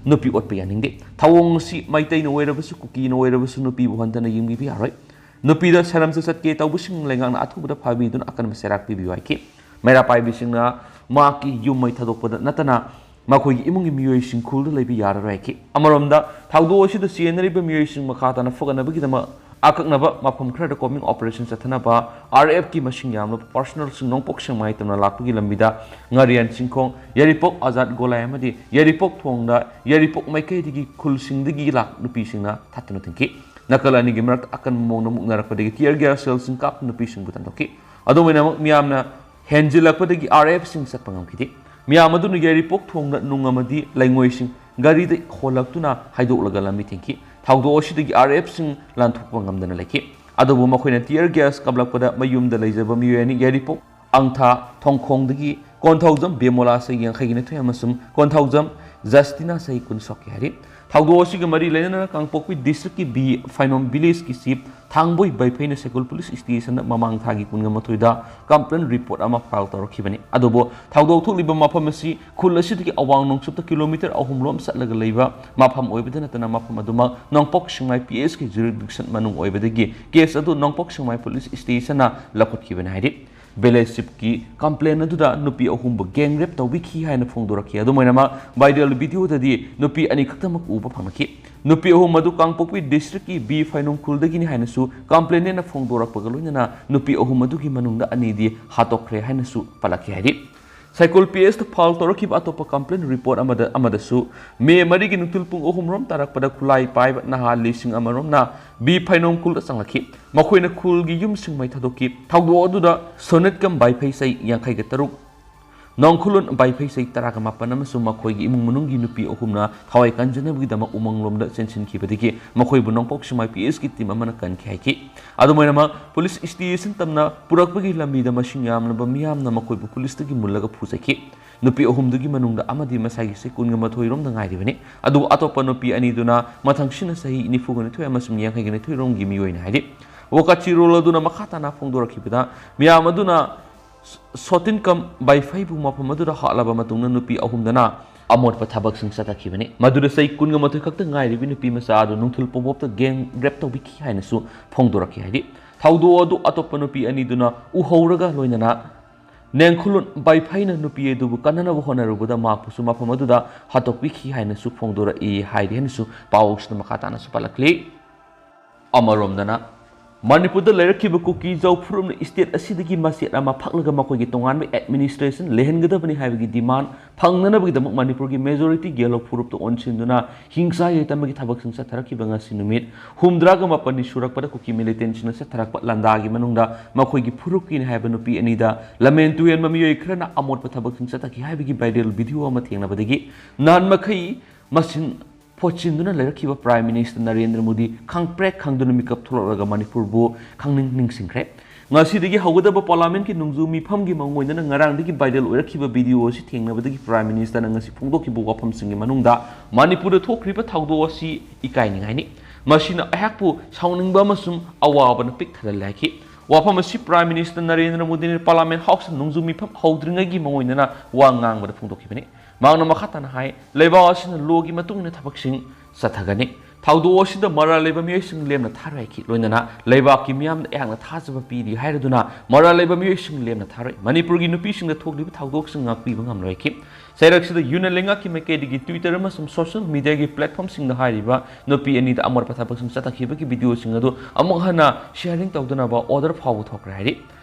ꯅꯨꯄꯤ ꯑꯣꯠꯄ ꯌꯥꯅꯤꯡꯗꯦ꯫ ꯊꯧꯑꯣꯡ ꯑꯁꯤ ꯃꯩꯇꯩꯅ ꯑꯣꯏꯔꯕꯁꯨ, ꯀꯨꯀꯤꯅ ꯑꯣꯏꯔꯕꯁꯨ ꯅꯨꯄꯤꯕꯨ ꯍꯟꯊꯅ ꯌꯦꯡꯕꯤꯕ ꯌꯥꯔꯣꯏ꯫ ꯅꯨꯄꯤꯗ ꯁꯔꯝꯁ ꯆꯠꯀꯦ ꯇꯧꯕꯁꯤꯡ ꯂꯩꯉꯥꯛꯅ ꯑꯊꯨꯕꯗ ꯐꯥꯕꯤꯗꯨꯅ ꯑꯀꯟꯕ ꯆꯩꯔꯥꯛ ꯄꯤꯕꯤꯌꯨ ꯍꯥꯏꯈꯤ꯫ ꯃꯩꯔꯥ ꯄꯥꯏꯕꯤꯁꯤꯡꯅ ꯃꯍꯥꯛꯀꯤ ꯌꯨꯝ ꯃꯩ ꯊꯥꯗꯣꯛꯄꯗ ꯅꯠꯇꯅ ꯃꯈꯣꯏꯒꯤ ꯏꯃꯨꯡꯒꯤ ꯃꯤꯑꯣꯏꯁꯤꯡ ꯈꯨꯜꯗ ꯂꯩꯕ ꯌꯥꯔꯔꯣꯏ ꯍꯥꯏꯈꯤ꯫ ꯑꯃꯔꯣꯝꯗ, ꯊꯧꯗꯣꯛ ꯑꯁꯤꯗ ꯆꯦꯟꯅꯔꯤꯕ ꯃꯤꯑꯣꯏꯁꯤꯡ ꯃꯈꯥ ꯇꯥꯅ ꯐꯒꯠꯅꯕꯒꯤꯗꯃꯛ ꯑꯀꯛꯅꯕ ꯃꯐꯝ ꯈꯔꯗ ꯀꯣꯝꯕꯤꯡ ꯑꯣꯄꯔꯦꯁꯟ ꯆꯠꯊꯅꯕ ꯑꯥꯔ ꯑꯦꯐꯀꯤ ꯃꯁꯤꯡ ꯌꯥꯝꯂꯕ ꯄꯥꯔꯁꯣꯅꯦꯜꯁꯤꯡ ꯅꯣꯡꯄꯣꯛ ꯁꯦꯛꯃꯥꯏ ꯇꯝꯅ ꯂꯥꯛꯄꯒꯤ ꯂꯝꯕꯤꯗ ꯉꯥꯔꯤꯌꯥꯟ ꯆꯤꯡꯈꯣꯡ, ꯌꯥꯏꯔꯤꯄꯣꯛ ꯑꯥꯖꯥꯗ ꯒꯣꯂꯥꯏ ꯑꯃꯗꯤ ꯌꯥꯏꯔꯤꯄꯣꯛ ꯊꯣꯡꯗ ꯌꯥꯏꯔꯤꯄꯣꯛ ꯃꯥꯏꯀꯩꯗꯒꯤ ꯈꯨꯜꯁꯤꯡꯗꯒꯤ ꯂꯥꯛ ꯅꯨꯄꯤꯁꯤꯡꯅ ꯊꯠꯇꯨꯅ ꯊꯤꯡꯈꯤ꯫ ꯅꯥꯀꯜ ꯑꯅꯤꯒꯤ ꯃꯔꯛꯇ ꯑꯀꯟꯕ ꯃꯑꯣꯡꯗ ꯃꯨꯛꯅꯔꯛꯄꯗꯒꯤ tear gas shellꯁꯤꯡ ꯀꯥꯞꯇꯨꯅ ꯅꯨꯄꯤꯁꯤꯡꯕꯨ ꯇꯥꯟꯊꯣꯛꯈꯤ꯫ ꯑꯗꯨꯝ ꯑꯣꯏꯅꯃꯛ, ꯃꯤꯌꯥꯝꯅ ꯍꯦꯟꯖꯤꯜꯂꯛꯄꯗꯒꯤ ꯑꯥꯔ ꯑꯦꯐꯁꯤꯡ ꯆꯠꯄ ꯉꯝꯈꯤꯗꯦ꯫ ꯃꯤꯌꯥꯝ ꯑꯗꯨꯅ ꯌꯥꯏꯔꯤꯄꯣꯛ ꯊꯣꯡꯗ ꯅꯨꯡ ꯑꯃꯗꯤ ꯂꯩꯉꯣꯏꯁꯤꯡ ꯒꯥꯔꯤꯗ ꯍꯣꯜꯂꯛꯇꯨꯅ ꯍꯩꯗꯣꯛꯂꯒ ꯂꯝꯕꯤ ꯊꯤꯡꯈꯤ꯫ ꯊꯧꯗꯣꯛ ꯑꯁꯤꯗꯒꯤ ꯑꯥꯔ ꯑꯦꯐꯁꯤꯡ ꯂꯥꯟꯊꯣꯛꯄ ꯉꯝꯗꯅ ꯂꯩꯈꯤ꯫ ꯑꯗꯨꯕꯨ ꯃꯈꯣꯏꯅ tear gas ꯀꯥꯞꯂꯛꯄꯗ ꯃꯌꯨꯝꯗ ꯂꯩꯖꯕ ꯃꯤꯑꯣꯏ ꯑꯅꯤ, ꯌꯥꯏꯔꯤꯄꯣꯛ ꯑꯪꯊꯥ ꯊꯣꯡꯈꯣꯡꯗꯒꯤ ꯀꯣꯟꯊꯧꯖꯝ ꯕꯦꯃꯣꯂꯥ ꯆꯍꯤ ꯌꯥꯡꯈꯩꯒꯤ ꯅꯤꯊꯣꯏ ꯑꯃꯁꯨꯡ ꯀꯣꯟꯊꯧꯖꯝ ꯖꯁꯇꯤꯅꯥ ꯆꯍꯤ ꯀꯨꯟ ꯁꯣꯛꯈꯤ ꯍꯥꯏꯔꯤ꯫ ꯊꯧꯗꯣꯛ ꯑꯁꯤꯒ ꯃꯔꯤ ꯂꯩꯅꯅ ꯀꯥꯡꯄꯣꯛꯄꯤ ꯗꯤꯁꯇ꯭ꯔꯤꯛꯀꯤ ꯕꯤ ꯐꯥꯏꯅꯣꯝ ꯚꯤꯂꯦꯖꯀꯤ ꯆꯤꯐ ꯊꯥꯡꯕꯣꯏ ꯕꯩꯐꯩꯅ ꯁꯥꯏꯀꯨꯜ ꯄꯨꯂꯤꯁ ꯁ꯭ꯇꯦꯁꯟꯗ ꯃꯃꯥꯡ ꯊꯥꯒꯤ ꯀꯨꯟꯒ ꯃꯥꯊꯣꯏꯗ ꯀꯝꯄ꯭ꯂꯦꯟ ꯔꯤꯄꯣꯔꯠ ꯑꯃ ꯐꯥꯏꯜ ꯇꯧꯔꯛꯈꯤꯕꯅꯤ꯫ ꯑꯗꯨꯕꯨ ꯊꯧꯗꯣꯛ ꯊꯣꯛꯂꯤꯕ ꯃꯐꯝ ꯑꯁꯤ ꯈꯨꯜ ꯑꯁꯤꯗꯒꯤ ꯑꯋꯥꯡ ꯅꯣꯡꯆꯨꯞꯇ ꯀꯤꯂꯣꯃꯤꯇꯔ ꯑꯍꯨꯝ ꯂꯣꯝ ꯆꯠꯂꯒ ꯂꯩꯕ ꯃꯐꯝ ꯑꯣꯏꯕꯗ ꯅꯠꯇꯅ ꯃꯐꯝ ꯑꯗꯨꯃꯛ ꯅꯣꯡꯄꯣꯛ ꯁꯦꯛꯃꯥꯏ ꯄꯤ ꯑꯦꯁꯀꯤ ꯖꯨꯔꯤꯗꯤꯛꯁꯟ ꯃꯅꯨꯡ ꯑꯣꯏꯕꯗꯒꯤ ꯀꯦꯁ ꯑꯗꯨ ꯅꯣꯡꯄꯣꯛ ꯁꯦꯛꯃꯥꯏ ꯄꯨꯂꯤꯁ ꯁ꯭ꯇꯦꯁꯟꯅ ꯂꯧꯈꯠꯈꯤꯕꯅꯤ ꯍꯥꯏꯔꯤ꯫ ꯚꯤꯂꯦꯖ ꯆꯤꯐꯀꯤ ꯀꯝꯄ꯭ꯂꯦꯟ ꯑꯗꯨꯗ ꯅꯨꯄꯤ ꯑꯍꯨꯝꯕꯨ ꯒꯦꯡ ꯔꯦꯞ ꯇꯧꯕꯤꯈꯤ ꯍꯥꯏꯅ ꯐꯣꯡꯗꯣꯔꯛꯈꯤ꯫ ꯑꯗꯨꯝ ꯑꯣꯏꯅꯃꯛ, ꯚꯥꯏꯔꯦꯜ ꯚꯤꯗꯤꯑꯣꯗꯗꯤ ꯅꯨꯄꯤ ꯑꯅꯤꯈꯛꯇꯃꯛ ꯎꯕ ꯐꯪꯂꯛꯈꯤ꯫ ꯅꯨꯄꯤ ꯑꯍꯨꯝ ꯑꯗꯨ ꯀꯥꯡꯄꯣꯛꯄꯤ ꯗꯤꯁꯇ꯭ꯔꯤꯛꯀꯤ ꯕꯤ ꯐꯥꯏꯅꯣꯝ ꯈꯨꯜꯗꯒꯤꯅꯤ ꯍꯥꯏꯅꯁꯨ ꯀꯝꯄ꯭ꯂꯦꯟꯅ ꯐꯣꯡꯗꯣꯔꯛꯄꯒ ꯂꯣꯏꯅꯅ ꯅꯨꯄꯤ ꯑꯍꯨꯝ ꯑꯗꯨꯒꯤ ꯃꯅꯨꯡꯗ ꯑꯅꯤꯗꯤ ꯍꯥꯠꯇꯣꯛꯈ꯭ꯔꯦ ꯍꯥꯏꯅꯁꯨ ꯄꯜꯂꯛꯈꯤ ꯍꯥꯏꯔꯤ꯫ ꯁꯥꯏꯀꯨꯜ ꯄꯤ ꯑꯦꯁꯇ ꯐꯥꯏꯜ ꯇꯧꯔꯛꯈꯤꯕ ꯑꯇꯣꯞꯄ ꯀꯝꯄ꯭ꯂꯦꯟ ꯔꯤꯄꯣꯔꯠ ꯑꯃꯗ, ꯑꯃꯗꯁꯨ ꯃꯦ ꯃꯔꯤꯒꯤ ꯅꯨꯡꯊꯤꯜ ꯄꯨꯡ ꯑꯍꯨꯝ ꯔꯣꯝ ꯇꯥꯔꯛꯄꯗ ꯈꯨꯠꯂꯥꯏ ꯄꯥꯏꯕ ꯅꯍꯥ ꯂꯤꯁꯤꯡ ꯑꯃ ꯔꯣꯝꯅ ꯕꯤ ꯐꯥꯏꯅꯣꯝ ꯈꯨꯜꯗ ꯆꯪꯂꯛꯈꯤ꯫ ꯃꯈꯣꯏꯅ ꯈꯨꯜꯒꯤ ꯌꯨꯝꯁꯤꯡ ꯃꯩ ꯊꯥꯗꯣꯛꯈꯤ꯫ ꯊꯧꯗꯣꯛ ꯑꯗꯨꯗ ꯁꯣꯅꯤꯠꯀꯝ ꯕꯥꯏꯐꯩ ꯆꯍꯤ ꯌꯥꯡꯈꯩꯒ ꯇꯔꯨꯛ, ꯅꯣꯡꯈꯨꯂꯨꯟ ꯕꯥꯏꯐꯩ ꯆꯍꯤ ꯇꯔꯥꯒ ꯃꯥꯄꯟ ꯑꯃꯁꯨꯡ ꯃꯈꯣꯏꯒꯤ ꯏꯃꯨꯡ ꯃꯅꯨꯡꯒꯤ ꯅꯨꯄꯤ ꯑꯍꯨꯝꯅ ꯊꯋꯥꯏ ꯀꯟꯖꯅꯕꯒꯤꯗꯃꯛ ꯎꯃꯪꯂꯣꯝꯗ ꯆꯦꯟꯁꯤꯟꯈꯤꯕꯗꯒꯤ ꯃꯈꯣꯏꯕꯨ ꯅꯣꯡꯄꯣꯛ ꯁꯤꯃꯥꯏ ꯄꯤ ꯑꯦꯁꯀꯤ ꯇꯤꯝ ꯑꯃꯅ ꯀꯟꯈꯤ ꯍꯥꯏꯈꯤ꯫ ꯑꯗꯨꯃꯥꯏꯅꯃꯛ, ꯄꯨꯂꯤꯁ ꯁ꯭ꯇꯦꯁꯟ ꯇꯝꯅ ꯄꯨꯔꯛꯄꯒꯤ ꯂꯝꯕꯤꯗ ꯃꯁꯤꯡ ꯌꯥꯝꯂꯕ ꯃꯤꯌꯥꯝꯅ ꯃꯈꯣꯏꯕꯨ ꯄꯨꯂꯤꯁꯇꯒꯤ ꯃꯨꯜꯂꯒ ꯐꯨꯖꯈꯤ꯫ ꯅꯨꯄꯤ ꯑꯍꯨꯝꯗꯨꯒꯤ ꯃꯅꯨꯡꯗ ꯑꯃꯗꯤ ꯃꯁꯥꯒꯤ ꯆꯍꯤ ꯀꯨꯟꯒ ꯃꯥꯊꯣꯏ ꯔꯣꯝꯗ ꯉꯥꯏꯔꯤꯕꯅꯤ꯫ ꯑꯗꯨꯒ ꯑꯇꯣꯞꯄ ꯅꯨꯄꯤ ꯑꯅꯤꯗꯨꯅ ꯃꯊꯪꯁꯤꯠꯅ ꯆꯍꯤ ꯅꯤꯐꯨꯒ ꯅꯤꯊꯣꯏ ꯑꯃꯁꯨꯡ ꯌꯥꯡꯈꯩꯒ ꯅꯤꯊꯣꯏ ꯔꯣꯝꯒꯤ ꯃꯤꯑꯣꯏꯅꯤ ꯍꯥꯏꯔꯤ꯫ ꯋꯥꯀꯥꯆꯤꯔꯣꯜ ꯑꯗꯨꯅ ꯃꯈꯥ ꯇꯥꯅ ꯐꯣꯡꯗꯣꯔꯛꯈꯤꯕꯗ, ꯃꯤꯌꯥꯝ ꯑꯗꯨꯅ ꯁꯣꯇꯤꯟꯀꯝ ꯕꯥꯏꯐꯩꯕꯨ ꯃꯐꯝ ꯑꯗꯨꯗ ꯍꯥꯠꯂꯕ ꯃꯇꯨꯡꯗ ꯅꯨꯄꯤ ꯑꯍꯨꯝꯗꯅ ꯑꯃꯣꯠꯄ ꯊꯕꯛꯁꯤꯡ ꯆꯠꯊꯈꯤꯕꯅꯤ꯫ ꯃꯗꯨꯗ ꯆꯍꯤ ꯀꯨꯟꯒ ꯃꯥꯊꯣꯏ ꯈꯛꯇ ꯉꯥꯏꯔꯤꯕꯤ ꯅꯨꯄꯤ ꯃꯆꯥ ꯑꯗꯨ ꯅꯨꯡꯊꯤꯜ ꯄꯣꯄꯣꯞꯇ ꯒꯦꯡ ꯔꯦꯞ ꯇꯧꯕꯤꯈꯤ ꯍꯥꯏꯅꯁꯨ ꯐꯣꯡꯗꯣꯔꯛꯈꯤ ꯍꯥꯏꯔꯤ꯫ ꯊꯧꯗꯣꯛ ꯑꯗꯨ ꯑꯇꯣꯞꯄ ꯅꯨꯄꯤ ꯑꯅꯤꯗꯨꯅ ꯎꯍꯧꯔꯒ ꯂꯣꯏꯅꯅ ꯅꯦꯡꯈꯨꯂꯨꯟ ꯕꯥꯏꯐꯩꯅ ꯅꯨꯄꯤ ꯑꯗꯨꯕꯨ ꯀꯟꯅꯅꯕ ꯍꯣꯠꯅꯔꯨꯕꯗ ꯃꯍꯥꯛꯄꯨꯁꯨ ꯃꯐꯝ ꯑꯗꯨꯗ ꯍꯥꯠꯇꯣꯛꯄꯤꯈꯤ ꯍꯥꯏꯅꯁꯨ ꯐꯣꯡꯗꯣꯔꯛꯏ ꯍꯥꯏꯔꯤ ꯍꯥꯏꯅꯁꯨ ꯄꯥꯎꯁꯤꯗ ꯃꯈꯥ ꯇꯥꯅꯁꯨ ꯄꯜꯂꯛꯂꯤ꯫ ꯑꯃꯔꯣꯝꯗꯅ, ꯃꯅꯤꯄꯨꯔꯗ ꯂꯩꯔꯛꯈꯤꯕ ꯀꯨꯀꯤ ꯖꯧ ꯐꯨꯔꯨꯞꯅ ꯁ꯭ꯇꯦꯠ ꯑꯁꯤꯗꯒꯤ ꯃꯆꯦꯠ ꯑꯃ ꯐꯛꯂꯒ ꯃꯈꯣꯏꯒꯤ ꯇꯣꯉꯥꯟꯕ ꯑꯦꯗꯃꯤꯅꯤꯁꯇ꯭ꯔꯦꯁꯟ ꯂꯩꯍꯟꯒꯗꯕꯅꯤ ꯍꯥꯏꯕꯒꯤ ꯗꯤꯃꯥꯟ ꯐꯪꯅꯅꯕꯒꯤꯗꯃꯛ ꯃꯅꯤꯄꯨꯔꯒꯤ ꯃꯦꯖꯣꯔꯤꯇꯤ ꯒꯦꯂꯣ ꯐꯨꯔꯨꯞꯇ ꯑꯣꯟꯁꯤꯟꯗꯨꯅ ꯍꯤꯡꯁꯥ ꯌꯥꯏꯇꯝꯕꯒꯤ ꯊꯕꯛꯁꯤꯡ ꯆꯠꯊꯔꯛꯈꯤꯕ ꯉꯁꯤ ꯅꯨꯃꯤꯠ ꯍꯨꯝꯗ꯭ꯔꯥꯒ ꯃꯥꯄꯟꯅꯤ ꯁꯨꯔꯛꯄꯗ ꯀꯨꯀꯤ ꯃꯤꯂꯤꯇꯦꯟꯁꯤꯡꯅ ꯆꯠꯊꯔꯛꯄ ꯂꯥꯟꯗꯥꯒꯤ ꯃꯅꯨꯡꯗ ꯃꯈꯣꯏꯒꯤ ꯐꯨꯔꯨꯞꯀꯤꯅꯤ ꯍꯥꯏꯕ ꯅꯨꯄꯤ ꯑꯅꯤꯗ ꯂꯝꯍꯦꯟ ꯇꯨꯍꯦꯟꯕ ꯃꯤꯑꯣꯏ ꯈꯔꯅ ꯑꯃꯣꯠꯄ ꯊꯕꯛꯁꯤꯡ ꯆꯠꯊꯈꯤ ꯍꯥꯏꯕꯒꯤ ꯚꯥꯏꯔꯦꯜ ꯚꯤꯗꯤꯑꯣ ꯑꯃ ꯊꯦꯡꯅꯕꯗꯒꯤ ꯅꯍꯥꯟ ꯃꯈꯩ ꯃꯁꯤꯟ ꯐꯣꯠꯆꯤꯟꯗꯨꯅ ꯂꯩꯔꯛꯈꯤꯕ ꯄ꯭ꯔꯥꯏꯝ ꯃꯤꯅꯤꯁꯇꯔ ꯅꯔꯦꯟꯗ꯭ꯔ ꯃꯣꯗꯤ ꯈꯪꯄ꯭ꯔꯦꯛ ꯈꯪꯗꯨꯅ ꯃꯤꯀꯞ ꯊꯣꯛꯂꯛꯂꯒ ꯃꯅꯤꯄꯨꯔꯕꯨ ꯈꯪꯅꯤꯡ ꯅꯤꯡꯁꯤꯡꯈ꯭ꯔꯦ꯫ ꯉꯁꯤꯗꯒꯤ ꯍꯧꯒꯗꯕ ꯄꯥꯔꯂꯥꯃꯦꯟꯠꯀꯤ ꯅꯣꯡꯖꯨ ꯃꯤꯐꯝꯒꯤ ꯃꯑꯣꯡ ꯑꯣꯏꯅꯅ ꯉꯔꯥꯡꯗꯒꯤ ꯚꯥꯏꯔꯦꯜ ꯑꯣꯏꯔꯛꯈꯤꯕ ꯚꯤꯗꯤꯑꯣ ꯑꯁꯤ ꯊꯦꯡꯅꯕꯗꯒꯤ ꯄ꯭ꯔꯥꯏꯝ ꯃꯤꯅꯤꯁꯇꯔꯅ ꯉꯁꯤ ꯐꯣꯡꯗꯣꯛꯈꯤꯕ ꯋꯥꯐꯝꯁꯤꯡꯒꯤ ꯃꯅꯨꯡꯗ ꯃꯅꯤꯄꯨꯔꯗ ꯊꯣꯛꯈ꯭ꯔꯤꯕ ꯊꯧꯗꯣꯛ ꯑꯁꯤ ꯏꯀꯥꯏꯅꯤꯡꯉꯥꯏꯅꯤ꯫ ꯃꯁꯤꯅ ꯑꯩꯍꯥꯛꯄꯨ ꯁꯥꯎꯅꯤꯡꯕ ꯑꯃꯁꯨꯡ ꯑꯋꯥꯕꯅ ꯄꯤꯛ ꯊꯜꯍꯜꯂꯦ ꯍꯥꯏꯈꯤ꯫ ꯋꯥꯐꯝ ꯑꯁꯤ ꯄ꯭ꯔꯥꯏꯝ ꯃꯤꯅꯤꯁꯇꯔ ꯅꯔꯦꯟꯗ꯭ꯔ ꯃꯣꯗꯤꯅ ꯄꯥꯔꯂꯥꯃꯦꯟꯠ ꯍꯥꯎꯁꯇ ꯅꯣꯡꯖꯨ ꯃꯤꯐꯝ ꯍꯧꯗ꯭ꯔꯤꯉꯩꯒꯤ ꯃꯑꯣꯡ ꯑꯣꯏꯅꯅ ꯋꯥ ꯉꯥꯡꯕꯗ ꯐꯣꯡꯗꯣꯛꯈꯤꯕꯅꯤ꯫ ꯃꯍꯥꯛꯅ ꯃꯈꯥ ꯇꯥꯅ ꯍꯥꯏ, ꯂꯩꯕꯥꯛ ꯑꯁꯤꯅ ꯂꯣꯒꯤ ꯃꯇꯨꯡ ꯏꯟꯅ ꯊꯕꯛꯁꯤꯡ ꯆꯠꯊꯒꯅꯤ꯫ ꯊꯧꯗꯣꯛ ꯑꯁꯤꯗ ꯃꯔꯥꯜ ꯂꯩꯕ ꯃꯤꯑꯣꯏꯁꯤꯡ ꯂꯦꯝꯅ ꯊꯥꯔꯣꯏ ꯍꯥꯏꯈꯤ꯫ ꯂꯣꯏꯅꯅ ꯂꯩꯕꯥꯛꯀꯤ ꯃꯤꯌꯥꯝꯗ ꯑꯩꯍꯥꯛꯅ ꯊꯥꯖꯕ ꯄꯤꯔꯤ ꯍꯥꯏꯔꯗꯨꯅ ꯃꯔꯥꯜ ꯂꯩꯕ ꯃꯤꯑꯣꯏꯁꯤꯡ ꯂꯦꯝꯅ ꯊꯥꯔꯣꯏ꯫ ꯃꯅꯤꯄꯨꯔꯒꯤ ꯅꯨꯄꯤꯁꯤꯡꯗ ꯊꯣꯛꯂꯤꯕ ꯊꯧꯗꯣꯛꯁꯤꯡ ꯉꯥꯛꯄꯤꯕ ꯉꯝꯂꯣꯏ ꯍꯥꯏꯈꯤ꯫ ꯆꯩꯔꯛꯁꯤꯗ ꯌꯨꯅꯦꯟ ꯂꯩꯉꯥꯛꯀꯤ ꯃꯥꯏꯀꯩꯗꯒꯤ Twitter ꯑꯃꯁꯨꯡ social media ꯒꯤ platform ꯁꯤꯡꯗ ꯍꯥꯏꯔꯤꯕ ꯅꯨꯄꯤ ꯑꯅꯤꯗ ꯑꯃꯣꯠꯄ ꯊꯕꯛꯁꯤꯡ ꯆꯠꯊꯈꯤꯕꯒꯤ ꯚꯤꯗꯤꯑꯣꯁꯤꯡ ꯑꯗꯨ ꯑꯃꯨꯛ ꯍꯟꯅ sharing ꯇꯧꯗꯅꯕ order ꯐꯥꯎꯕ ꯊꯣꯛꯈ꯭ꯔꯦ ꯍꯥꯏꯔꯤ꯫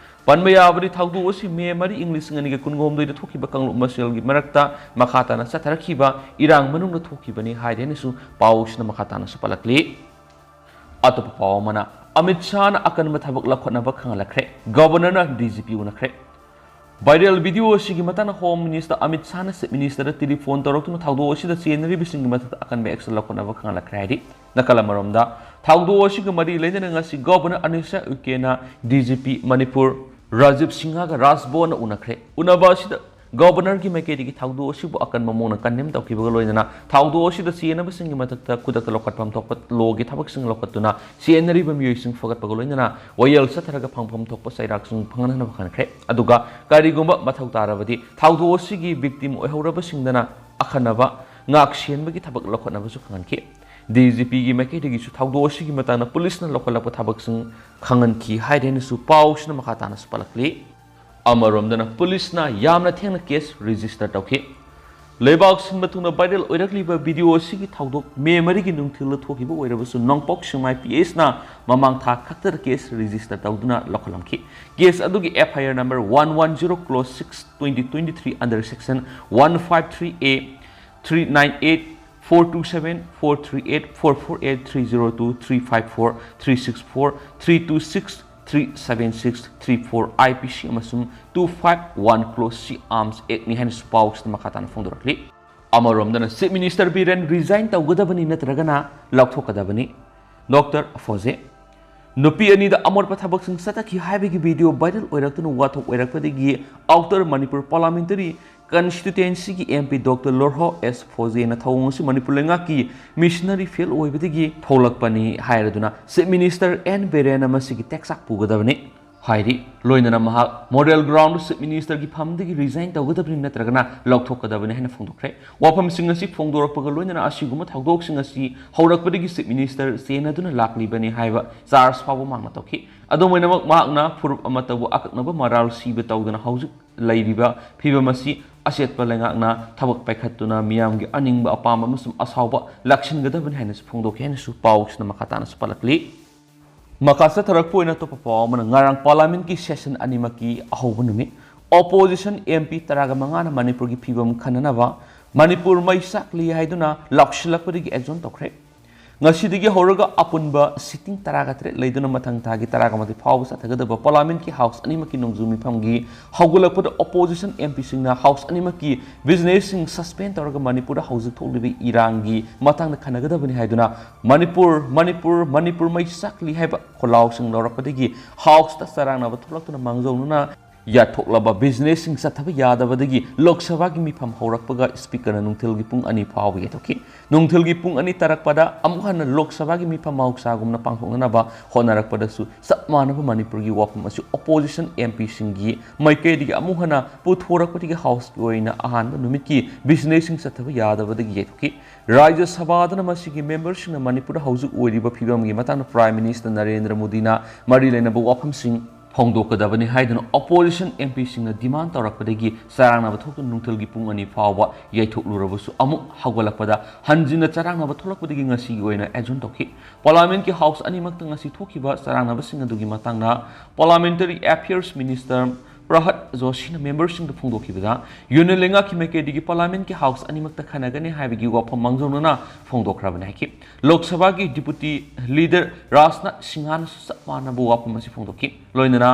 ꯄꯟꯕ ꯌꯥꯕꯗꯤ ꯊꯧꯗꯣꯛ ꯑꯁꯤ ꯃꯦ ꯃꯔꯤ, ꯏꯪ ꯂꯤꯁꯤꯡ ꯑꯅꯤꯒ ꯀꯨꯟꯍꯨꯝꯗꯣꯏꯗ ꯊꯣꯛꯈꯤꯕ ꯀꯥꯡꯂꯨꯞ ꯃꯁꯦꯜꯒꯤ ꯃꯔꯛꯇ ꯃꯈꯥ ꯇꯥꯅ ꯆꯠꯊꯔꯛꯈꯤꯕ ꯏꯔꯥꯡ ꯃꯅꯨꯡꯗ ꯊꯣꯛꯈꯤꯕꯅꯤ ꯍꯥꯏꯔꯤ ꯍꯥꯏꯅꯁꯨ ꯄꯥꯎꯁꯤꯅ ꯃꯈꯥ ꯇꯥꯅꯁꯨ ꯄꯜꯂꯛꯂꯤ꯫ ꯑꯇꯣꯞꯄ ꯄꯥꯎ ꯑꯃꯅ, ꯑꯃꯤꯠ ꯁꯥꯍꯅ ꯑꯀꯟꯕ ꯊꯕꯛ ꯂꯧꯈꯠꯅꯕ ꯈꯪꯍꯜꯂꯛꯈ꯭ꯔꯦ꯫ ꯒꯕꯔꯅꯔꯅ D G P ꯎꯅꯈ꯭ꯔꯦ꯫ Viral video ꯑꯁꯤꯒꯤ ꯃꯇꯥꯡꯗ Home Minister ꯑꯃꯤꯠ ꯁꯥꯍꯅ Chief Ministerꯗ ꯇꯦꯂꯤꯐꯣꯟ ꯇꯧꯔꯛꯇꯨꯅ ꯊꯧꯗꯣꯛ ꯑꯁꯤꯗ ꯆꯦꯟꯅꯔꯤꯕꯁꯤꯡꯒꯤ ꯃꯊꯛꯇ ꯑꯀꯟꯕ action ꯂꯧꯈꯠꯅꯕ ꯈꯪꯍꯜꯂꯛꯈ꯭ꯔꯦ ꯍꯥꯏꯔꯤ꯫ ꯅꯥꯀꯜ ꯑꯃꯔꯣꯝꯗ, ꯊꯧꯗꯣꯛ ꯑꯁꯤꯒ ꯃꯔꯤ ꯂꯩꯅꯅ ꯉꯁꯤ Governor ꯑꯅꯤꯁꯥ ꯎꯏꯀꯦꯅ D G P Manipur Rajiv ꯁꯤꯡꯍꯒ ꯔꯥꯖ ꯚꯋꯟꯅ ꯎꯅꯈ꯭ꯔꯦ꯫ ꯎꯅꯕ ꯑꯁꯤꯗ Governorꯒꯤ ꯃꯥꯏꯀꯩꯗꯒꯤ ꯊꯧꯗꯣꯛ ꯑꯁꯤꯕꯨ ꯑꯀꯟꯕ ꯃꯑꯣꯡꯗ condemn ꯇꯧꯈꯤꯕꯒ ꯂꯣꯏꯅꯅ ꯊꯧꯗꯣꯛ ꯑꯁꯤꯗ ꯆꯦꯟꯅꯕꯁꯤꯡꯒꯤ ꯃꯊꯛꯇ ꯈꯨꯗꯛꯇ ꯂꯧꯈꯠꯐꯝ ꯊꯣꯛꯄ lawꯒꯤ ꯊꯕꯛꯁꯤꯡ ꯂꯧꯈꯠꯇꯨꯅ ꯆꯦꯟꯅꯔꯤꯕ ꯃꯤꯑꯣꯏꯁꯤꯡ ꯐꯒꯠꯄꯒ ꯂꯣꯏꯅꯅ ꯋꯥꯌꯦꯜ ꯆꯠꯊꯔꯒ ꯐꯪꯐꯝ ꯊꯣꯛꯄ ꯆꯩꯔꯥꯛꯁꯤꯡ ꯐꯪꯍꯟꯅꯕ ꯈꯟꯈ꯭ꯔꯦ꯫ ꯑꯗꯨꯒ ꯀꯔꯤꯒꯨꯝꯕ ꯃꯊꯧ ꯇꯥꯔꯕꯗꯤ ꯊꯧꯗꯣꯛ ꯑꯁꯤꯒꯤ victim ꯑꯣꯏꯍꯧꯔꯕꯁꯤꯡꯗꯅ ꯑꯈꯟꯅꯕ ꯉꯥꯛ ꯁꯦꯟꯕꯒꯤ ꯊꯕꯛ ꯂꯧꯈꯠꯅꯕꯁꯨ ꯈꯪꯍꯟꯈꯤ꯫ D G Pꯒꯤ ꯃꯥꯏꯀꯩꯗꯒꯤꯁꯨ ꯊꯧꯗꯣꯛ ꯑꯁꯤꯒꯤ ꯃꯇꯥꯡꯗ ꯄꯨꯂꯤꯁꯅ ꯂꯧꯈꯠꯂꯛꯄ ꯊꯕꯛꯁꯤꯡ ꯈꯪꯍꯟꯈꯤ ꯍꯥꯏꯔꯦꯅꯁꯨ ꯄꯥꯎꯁꯤꯅ ꯃꯈꯥ ꯇꯥꯅꯁꯨ ꯄꯜꯂꯛꯂꯤ꯫ ꯑꯃꯔꯣꯝꯗꯅ ꯄꯨꯂꯤꯁꯅ ꯌꯥꯝꯅ ꯊꯦꯡꯅ case register ꯇꯧꯈꯤ꯫ ꯂꯩꯕꯥꯛ ꯁꯤꯟꯕ ꯊꯨꯡꯅ viral ꯑꯣꯏꯔꯛꯂꯤꯕ video ꯑꯁꯤꯒꯤ ꯊꯧꯗꯣꯛ ꯃꯦ ꯃꯔꯤꯒꯤ ꯅꯨꯡꯊꯤꯜꯗ ꯊꯣꯛꯈꯤꯕ ꯑꯣꯏꯔꯕꯁꯨ ꯅꯣꯡꯄꯣꯛ ꯁꯦꯛꯃꯥꯏ P S ꯅ ꯃꯃꯥꯡ ꯊꯥ ꯈꯛꯇꯗ case register ꯇꯧꯗꯨꯅ ꯂꯧꯈꯠꯂꯝꯈꯤ꯫ Case ꯑꯗꯨꯒꯤ F I R number one one zero clause six twenty twenty three under section one five three A, three nine eight, four two seven, four three eight, four four eight, three zero two, three five four, three six four, three two six, three seven six, three four I P C ꯑꯃꯁꯨꯡ two five one clause C Arms Act ꯅꯤ ꯍꯥꯏꯅꯁꯨ ꯄꯥꯎꯁꯤꯗ ꯃꯈꯥ ꯇꯥꯅ ꯐꯣꯡꯗꯣꯔꯛꯂꯤ꯫ ꯑꯃꯔꯣꯝꯗꯅ Chief Minister Biren resign ꯇꯧꯒꯗꯕꯅꯤ ꯅꯠꯇ꯭ꯔꯒꯅ ꯂꯧꯊꯣꯛꯀꯗꯕꯅꯤ꯫ Doctor ꯐꯣꯖꯦ꯫ ꯅꯨꯄꯤ ꯑꯅꯤꯗ ꯑꯃꯣꯠꯄ ꯊꯕꯛꯁꯤꯡ ꯆꯠꯊꯈꯤ ꯍꯥꯏꯕꯒꯤ video viral ꯑꯣꯏꯔꯛꯇꯨꯅ ꯋꯥꯊꯣꯛ ꯑꯣꯏꯔꯛꯄꯗꯒꯤ Outer Manipur Parliamentary Constituencyꯒꯤ M P Doctor ꯂꯣꯔꯍꯣ ꯑꯦꯁ ꯐꯣꯖꯦꯅ ꯊꯧꯑꯣꯡ ꯑꯁꯤ ꯃꯅꯤꯄꯨꯔ ꯂꯩꯉꯥꯛꯀꯤ missionary fail ꯑꯣꯏꯕꯗꯒꯤ ꯊꯣꯛꯂꯛꯄꯅꯤ ꯍꯥꯏꯔꯗꯨꯅ Chief Minister ꯑꯦꯟ ꯕꯤꯔꯦꯟꯅ ꯃꯁꯤꯒꯤ ꯇꯦꯛꯆꯥꯛ ꯄꯨꯒꯗꯕꯅꯤ ꯍꯥꯏꯔꯤ꯫ ꯂꯣꯏꯅꯅ ꯃꯍꯥꯛ model ground Chief Ministerꯒꯤ ꯐꯝꯗꯒꯤ resign ꯇꯧꯒꯗꯕꯅꯤ ꯅꯠꯇ꯭ꯔꯒꯅ ꯂꯧꯊꯣꯛꯀꯗꯕꯅꯤ ꯍꯥꯏꯅ ꯐꯣꯡꯗꯣꯛꯈ꯭ꯔꯦ꯫ ꯋꯥꯐꯝꯁꯤꯡ ꯑꯁꯤ ꯐꯣꯡꯗꯣꯔꯛꯄꯒ ꯂꯣꯏꯅꯅ ꯑꯁꯤꯒꯨꯝꯕ ꯊꯧꯗꯣꯛꯁꯤꯡ ꯑꯁꯤ ꯍꯧꯔꯛꯄꯗꯒꯤ Chief Minister ꯆꯦꯟꯅꯗꯨꯅ ꯂꯥꯛꯂꯤꯕꯅꯤ ꯍꯥꯏꯕ charge ꯐꯥꯎꯕ ꯃꯍꯥꯛꯅ ꯇꯧꯈꯤ꯫ ꯑꯗꯨꯝ ꯑꯣꯏꯅꯃꯛ, ꯃꯍꯥꯛꯅ ꯐꯨꯔꯨꯞ ꯑꯃꯠꯇꯕꯨ ꯑꯀꯛꯅꯕ ꯃꯔꯥꯜ ꯁꯤꯕ ꯇꯧꯗꯅ ꯍꯧꯖꯤꯛ ꯂꯩꯔꯤꯕ ꯐꯤꯕꯝ ꯑꯁꯤ ꯑꯆꯦꯠꯄ ꯂꯩꯉꯥꯛꯅ ꯊꯕꯛ ꯄꯥꯏꯈꯠꯇꯨꯅ ꯃꯤꯌꯥꯝꯒꯤ ꯑꯅꯤꯡꯕ, ꯑꯄꯥꯝꯕ ꯑꯃꯁꯨꯡ ꯑꯁꯥꯎꯕ ꯂꯥꯛꯁꯤꯟꯒꯗꯕꯅꯤ ꯍꯥꯏꯅꯁꯨ ꯐꯣꯡꯗꯣꯛꯈꯤ ꯍꯥꯏꯅꯁꯨ ꯄꯥꯎꯁꯤꯅ ꯃꯈꯥ ꯇꯥꯅꯁꯨ ꯄꯜꯂꯛꯂꯤ꯫ ꯃꯈꯥ ꯆꯠꯊꯔꯛꯄ ꯑꯣꯏꯅ ꯑꯇꯣꯞꯄ ꯄꯥꯎ ꯑꯃꯅ, ꯉꯔꯥꯡ Parliamentꯀꯤ session ꯑꯅꯤꯃꯛꯀꯤ ꯑꯍꯧꯕ ꯅꯨꯃꯤꯠ꯫ Opposition M P ꯇꯔꯥꯒ ꯃꯉꯥꯅ ꯃꯅꯤꯄꯨꯔꯒꯤ ꯐꯤꯕꯝ ꯈꯟꯅꯅꯕ ꯃꯅꯤꯄꯨꯔ ꯃꯩ ꯆꯥꯛꯂꯤ ꯍꯥꯏꯗꯨꯅ ꯂꯥꯎꯁꯤꯜꯂꯛꯄꯗꯒꯤ adjourn ꯇꯧꯈ꯭ꯔꯦ꯫ ꯉꯁꯤꯗꯒꯤ ꯍꯧꯔꯒ ꯑꯄꯨꯟꯕ ꯁꯤꯇꯤꯡ ꯇꯔꯥꯒ ꯇꯔꯦꯠ ꯂꯩꯗꯨꯅ ꯃꯊꯪ ꯊꯥꯒꯤ ꯇꯔꯥꯒ ꯃꯥꯊꯣꯏ ꯐꯥꯎꯕ ꯆꯠꯊꯒꯗꯕ ꯄꯥꯔꯂꯥꯃꯦꯟꯠꯀꯤ ꯍꯥꯎꯁ ꯑꯅꯤꯃꯛꯀꯤ ꯅꯣꯡꯖꯨ ꯃꯤꯐꯝꯒꯤ ꯍꯧꯒꯠꯂꯛꯄꯗ ꯑꯣꯄꯣꯖꯤꯁꯟ ꯑꯦꯝ ꯄꯤꯁꯤꯡꯅ ꯍꯥꯎꯁ ꯑꯅꯤꯃꯛꯀꯤ ꯕꯤꯖꯤꯅꯦꯁꯁꯤꯡ ꯁꯁꯄꯦꯟ ꯇꯧꯔꯒ ꯃꯅꯤꯄꯨꯔꯗ ꯍꯧꯖꯤꯛ ꯊꯣꯛꯂꯤꯕ ꯏꯔꯥꯡꯒꯤ ꯃꯇꯥꯡꯗ ꯈꯟꯅꯒꯗꯕꯅꯤ ꯍꯥꯏꯗꯨꯅ ꯃꯅꯤꯄꯨꯔ, ꯃꯅꯤꯄꯨꯔ, ꯃꯅꯤꯄꯨꯔ ꯃꯩ ꯆꯥꯛꯂꯤ ꯍꯥꯏꯕ ꯈꯣꯜꯂꯥꯎꯁꯤꯡ ꯂꯧꯔꯛꯄꯗꯒꯤ ꯍꯥꯎꯁꯇ ꯆꯔꯥꯡꯅꯕ ꯊꯣꯛꯂꯛꯇꯨꯅ ꯃꯥꯡꯖꯧꯅꯅ ꯌꯥꯊꯣꯛꯂꯕ ꯕꯤꯖꯤꯅꯦꯁꯁꯤꯡ ꯆꯠꯊꯕ ꯌꯥꯗꯕꯗꯒꯤ ꯂꯣꯛ ꯁꯚꯥꯒꯤ ꯃꯤꯐꯝ ꯍꯧꯔꯛꯄꯒ ꯁ꯭ꯄꯤꯀꯔꯅ ꯅꯨꯡꯊꯤꯜꯒꯤ ꯄꯨꯡ ꯑꯅꯤ ꯐꯥꯎꯕ ꯌꯩꯊꯣꯛꯈꯤ꯫ ꯅꯨꯡꯊꯤꯜꯒꯤ ꯄꯨꯡ ꯑꯅꯤ ꯇꯥꯔꯛꯄꯗ ꯑꯃꯨꯛ ꯍꯟꯅ ꯂꯣꯛ ꯁꯚꯥꯒꯤ ꯃꯤꯐꯝ ꯃꯍꯧꯁꯥꯒꯨꯝꯅ ꯄꯥꯡꯊꯣꯛꯅꯅꯕ ꯍꯣꯠꯅꯔꯛꯄꯗꯁꯨ ꯆꯞ ꯃꯥꯟꯅꯕ ꯃꯅꯤꯄꯨꯔꯒꯤ ꯋꯥꯐꯝ ꯑꯁꯤ ꯑꯣꯄꯣꯖꯤꯁꯟ ꯑꯦꯝ ꯄꯤꯁꯤꯡꯒꯤ ꯃꯥꯏꯀꯩꯗꯒꯤ ꯑꯃꯨꯛ ꯍꯟꯅ ꯄꯨꯊꯣꯔꯛꯄꯗꯒꯤ ꯍꯥꯎꯁꯀꯤ ꯑꯣꯏꯅ ꯑꯍꯥꯟꯕ ꯅꯨꯃꯤꯠꯀꯤ ꯕꯤꯖꯤꯅꯦꯁꯁꯤꯡ ꯆꯠꯊꯕ ꯌꯥꯗꯕꯗꯒꯤ ꯌꯩꯊꯣꯛꯈꯤ꯫ ꯔꯥꯖ꯭ꯌ ꯁꯚꯥꯗꯅ ꯃꯁꯤꯒꯤ ꯃꯦꯝꯕꯔꯁꯤꯡꯅ ꯃꯅꯤꯄꯨꯔꯗ ꯍꯧꯖꯤꯛ ꯑꯣꯏꯔꯤꯕ ꯐꯤꯕꯝꯒꯤ ꯃꯇꯥꯡꯗ ꯄ꯭ꯔꯥꯏꯝ ꯃꯤꯅꯤꯁꯇꯔ ꯅꯔꯦꯟꯗ꯭ꯔ ꯃꯣꯗꯤꯅ ꯃꯔꯤ ꯂꯩꯅꯕ ꯋꯥꯐꯝꯁꯤꯡ ꯐꯣꯡꯗꯣꯛꯀꯗꯕꯅꯤ ꯍꯥꯏꯗꯨꯅ ꯑꯣꯄꯣꯖꯤꯁꯟ ꯑꯦꯝ ꯄꯤꯁꯤꯡꯅ ꯗꯤꯃꯥꯟ ꯇꯧꯔꯛꯄꯗꯒꯤ ꯆꯔꯥꯡꯅꯕ ꯊꯣꯛꯇꯨꯅ ꯅꯨꯡꯊꯤꯜꯒꯤ ꯄꯨꯡ ꯑꯅꯤ ꯐꯥꯎꯕ ꯌꯩꯊꯣꯛꯂꯨꯔꯕꯁꯨ ꯑꯃꯨꯛ ꯍꯧꯒꯠꯂꯛꯄꯗ ꯍꯟꯖꯤꯟꯅ ꯆꯔꯥꯡꯅꯕ ꯊꯣꯛꯂꯛꯄꯗꯒꯤ ꯉꯁꯤꯒꯤ ꯑꯣꯏꯅ ꯑꯦꯖꯨꯟ ꯇꯧꯈꯤ꯫ ꯄꯥꯔꯂꯥꯃꯦꯟꯠꯀꯤ ꯍꯥꯎꯁ ꯑꯅꯤꯃꯛꯇ ꯉꯁꯤ ꯊꯣꯛꯈꯤꯕ ꯆꯔꯥꯡꯅꯕꯁꯤꯡ ꯑꯗꯨꯒꯤ ꯃꯇꯥꯡꯗ ꯄꯥꯔꯂꯥꯃꯦꯟꯇꯔꯤ ꯑꯦꯐꯤꯌꯔꯁ ꯃꯤꯅꯤꯁꯇꯔ ꯄ꯭ꯔꯍꯠ ꯖꯣꯁꯤꯅ ꯃꯦꯝꯕꯔꯁꯤꯡꯗ ꯐꯣꯡꯗꯣꯛꯈꯤꯕꯗ, ꯌꯨꯅꯤꯌꯟ ꯂꯩꯉꯥꯛꯀꯤ ꯃꯥꯏꯀꯩꯗꯒꯤ ꯄꯥꯔꯂꯥꯃꯦꯟꯠꯀꯤ ꯍꯥꯎꯁ ꯑꯅꯤꯃꯛꯇ ꯈꯟꯅꯒꯅꯤ ꯍꯥꯏꯕꯒꯤ ꯋꯥꯐꯝ ꯃꯥꯡꯖꯧꯅꯅ ꯐꯣꯡꯗꯣꯛꯈ꯭ꯔꯕꯅꯤ ꯍꯥꯏꯈꯤ꯫ ꯂꯣꯛ ꯁꯚꯥꯒꯤ ꯗꯤꯄꯨꯇꯤ ꯂꯤꯗꯔ ꯔꯥꯖꯅꯥꯊ ꯁꯤꯡꯍꯥꯅꯁꯨ ꯆꯞ ꯃꯥꯟꯅꯕ ꯋꯥꯐꯝ ꯑꯁꯤ ꯐꯣꯡꯗꯣꯛꯈꯤ꯫ ꯂꯣꯏꯅꯅ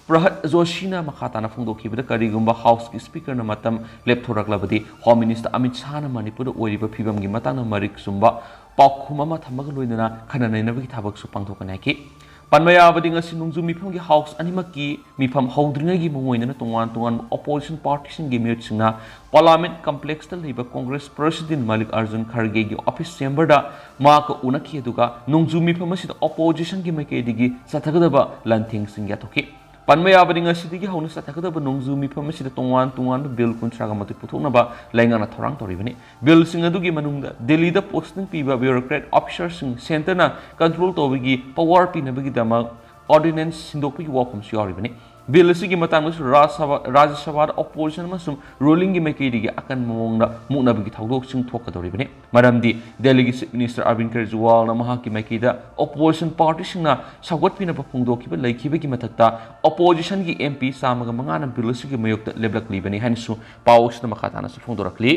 ꯄ꯭ꯔꯍꯠ ꯖꯣꯁꯤꯅ ꯃꯈꯥ ꯇꯥꯅ ꯐꯣꯡꯗꯣꯛꯈꯤꯕꯗ, ꯀꯔꯤꯒꯨꯝꯕ ꯍꯥꯎꯁꯀꯤ ꯁ꯭ꯄꯤꯀꯔꯅ ꯃꯇꯝ ꯂꯦꯞꯊꯣꯔꯛꯂꯕꯗꯤ ꯍꯣꯝ ꯃꯤꯅꯤꯁꯇꯔ ꯑꯃꯤꯠ ꯁꯥꯍꯅ ꯃꯅꯤꯄꯨꯔꯗ ꯑꯣꯏꯔꯤꯕ ꯐꯤꯕꯝꯒꯤ ꯃꯇꯥꯡꯗ ꯃꯔꯤꯛ ꯆꯨꯝꯕ ꯄꯥꯎꯈꯨꯝ ꯑꯃ ꯊꯝꯕꯒ ꯂꯣꯏꯅꯅ ꯈꯟꯅ ꯅꯩꯅꯕꯒꯤ ꯊꯕꯛꯁꯨ ꯄꯥꯡꯊꯣꯛꯀꯅꯤ ꯍꯥꯏꯈꯤ꯫ ꯄꯟꯕ ꯌꯥꯕꯗꯤ, ꯉꯁꯤ ꯅꯣꯡꯖꯨ ꯃꯤꯐꯝꯒꯤ ꯍꯥꯎꯁ ꯑꯅꯤꯃꯛꯀꯤ ꯃꯤꯐꯝ ꯍꯧꯗ꯭ꯔꯤꯉꯩꯒꯤ ꯃꯑꯣꯡ ꯑꯣꯏꯅꯅ ꯇꯣꯉꯥꯟ ꯇꯣꯉꯥꯟꯕ ꯑꯣꯄꯣꯖꯤꯁꯟ ꯄꯥꯔꯇꯤꯁꯤꯡꯒꯤ ꯃꯤꯍꯨꯠꯁꯤꯡꯅ ꯄꯥꯔꯂꯥꯃꯦꯟꯠ ꯀꯝꯄ꯭ꯂꯦꯛꯁꯇ ꯂꯩꯕ ꯀꯣꯡꯒ꯭ꯔꯦꯁ ꯄ꯭ꯔꯁꯤꯗꯦꯟꯠ ꯃꯜꯂꯤꯀꯥꯔꯖꯨꯟ ꯈꯔꯒꯦꯒꯤ ꯑꯣꯐꯤꯁ ꯆꯦꯝꯕꯔꯗ ꯃꯍꯥꯛꯀ ꯎꯅꯈꯤ, ꯑꯗꯨꯒ ꯅꯣꯡꯖꯨ ꯃꯤꯐꯝ ꯑꯁꯤꯗ ꯑꯣꯄꯣꯖꯤꯁꯟꯒꯤ ꯃꯥꯏꯀꯩꯗꯒꯤ ꯆꯠꯊꯒꯗꯕ ꯂꯥꯟꯊꯦꯡꯁꯤꯡ ꯌꯥꯊꯣꯛꯈꯤ꯫ ꯄꯟꯕ ꯌꯥꯕꯗꯤ, ꯉꯁꯤꯗꯒꯤ ꯍꯧꯅ ꯆꯠꯊꯒꯗꯕ ꯅꯣꯡꯖꯨ ꯃꯤꯐꯝ ꯑꯁꯤꯗ ꯇꯣꯉꯥꯟ ꯇꯣꯉꯥꯟꯕ ꯕꯤꯜ ꯀꯨꯟꯊ꯭ꯔꯥꯒ ꯃꯥꯊꯣꯏ ꯄꯨꯊꯣꯛꯅꯕ ꯂꯩꯉꯥꯛꯅ ꯊꯧꯔꯥꯡ ꯇꯧꯔꯤꯕꯅꯤ꯫ ꯕꯤꯜꯁꯤꯡ ꯑꯗꯨꯒꯤ ꯃꯅꯨꯡꯗ ꯗꯦꯜꯂꯤꯗ ꯄꯣꯁꯇꯤꯡ ꯄꯤꯕ ꯕ꯭ꯌꯨꯔꯣꯀ꯭ꯔꯦꯠ ꯑꯣꯐꯤꯁꯔꯁꯤꯡ ꯁꯦꯟꯇꯔꯅ ꯀꯟꯇ꯭ꯔꯣꯜ ꯇꯧꯕꯒꯤ ꯄꯋꯥꯔ ꯄꯤꯅꯕꯒꯤꯗꯃꯛ ꯑꯣꯔꯗꯤꯅꯦꯟꯁ ꯁꯤꯟꯗꯣꯛꯄꯒꯤ ꯋꯥꯐꯝꯁꯨ ꯌꯥꯎꯔꯤꯕꯅꯤ꯫ ꯕꯤꯜ ꯑꯁꯤꯒꯤ ꯃꯇꯥꯡꯗꯁꯨ ꯔꯥꯖ꯭ꯌ ꯁꯚꯥ, ꯔꯥꯖ꯭ꯌ ꯁꯚꯥꯗ ꯑꯣꯄꯣꯖꯤꯁꯟ ꯑꯃꯁꯨꯡ ꯔꯨꯂꯤꯡꯒꯤ ꯃꯥꯏꯀꯩꯗꯒꯤ ꯑꯀꯟꯕ ꯃꯑꯣꯡꯗ ꯃꯨꯛꯅꯕꯒꯤ ꯊꯧꯗꯣꯛꯁꯤꯡ ꯊꯣꯛꯀꯗꯧꯔꯤꯕꯅꯤ꯫ ꯃꯔꯝꯗꯤ ꯗꯦꯜꯂꯤꯒꯤ ꯆꯤꯐ ꯃꯤꯅꯤꯁꯇꯔ ꯑꯔꯕꯤꯟꯗ ꯀꯦꯖ꯭ꯔꯤꯋꯥꯜꯅ ꯃꯍꯥꯛꯀꯤ ꯃꯥꯏꯀꯩꯗ ꯑꯣꯄꯣꯖꯤꯁꯟ ꯄꯥꯔꯇꯤꯁꯤꯡꯅ ꯁꯧꯒꯠꯄꯤꯅꯕ ꯐꯣꯡꯗꯣꯛꯈꯤꯕ ꯂꯩꯈꯤꯕꯒꯤ ꯃꯊꯛꯇ, ꯑꯣꯄꯣꯖꯤꯁꯟꯒꯤ ꯑꯦꯝ ꯄꯤ ꯆꯥꯝꯃꯒ ꯃꯉꯥꯅ ꯕꯤꯜ ꯑꯁꯤꯒꯤ ꯃꯥꯌꯣꯛꯇ ꯂꯦꯞꯂꯛꯂꯤꯕꯅꯤ ꯍꯥꯏꯅꯁꯨ ꯄꯥꯎ ꯑꯁꯤꯅ ꯃꯈꯥ ꯇꯥꯅꯁꯨ ꯐꯣꯡꯗꯣꯔꯛꯂꯤ꯫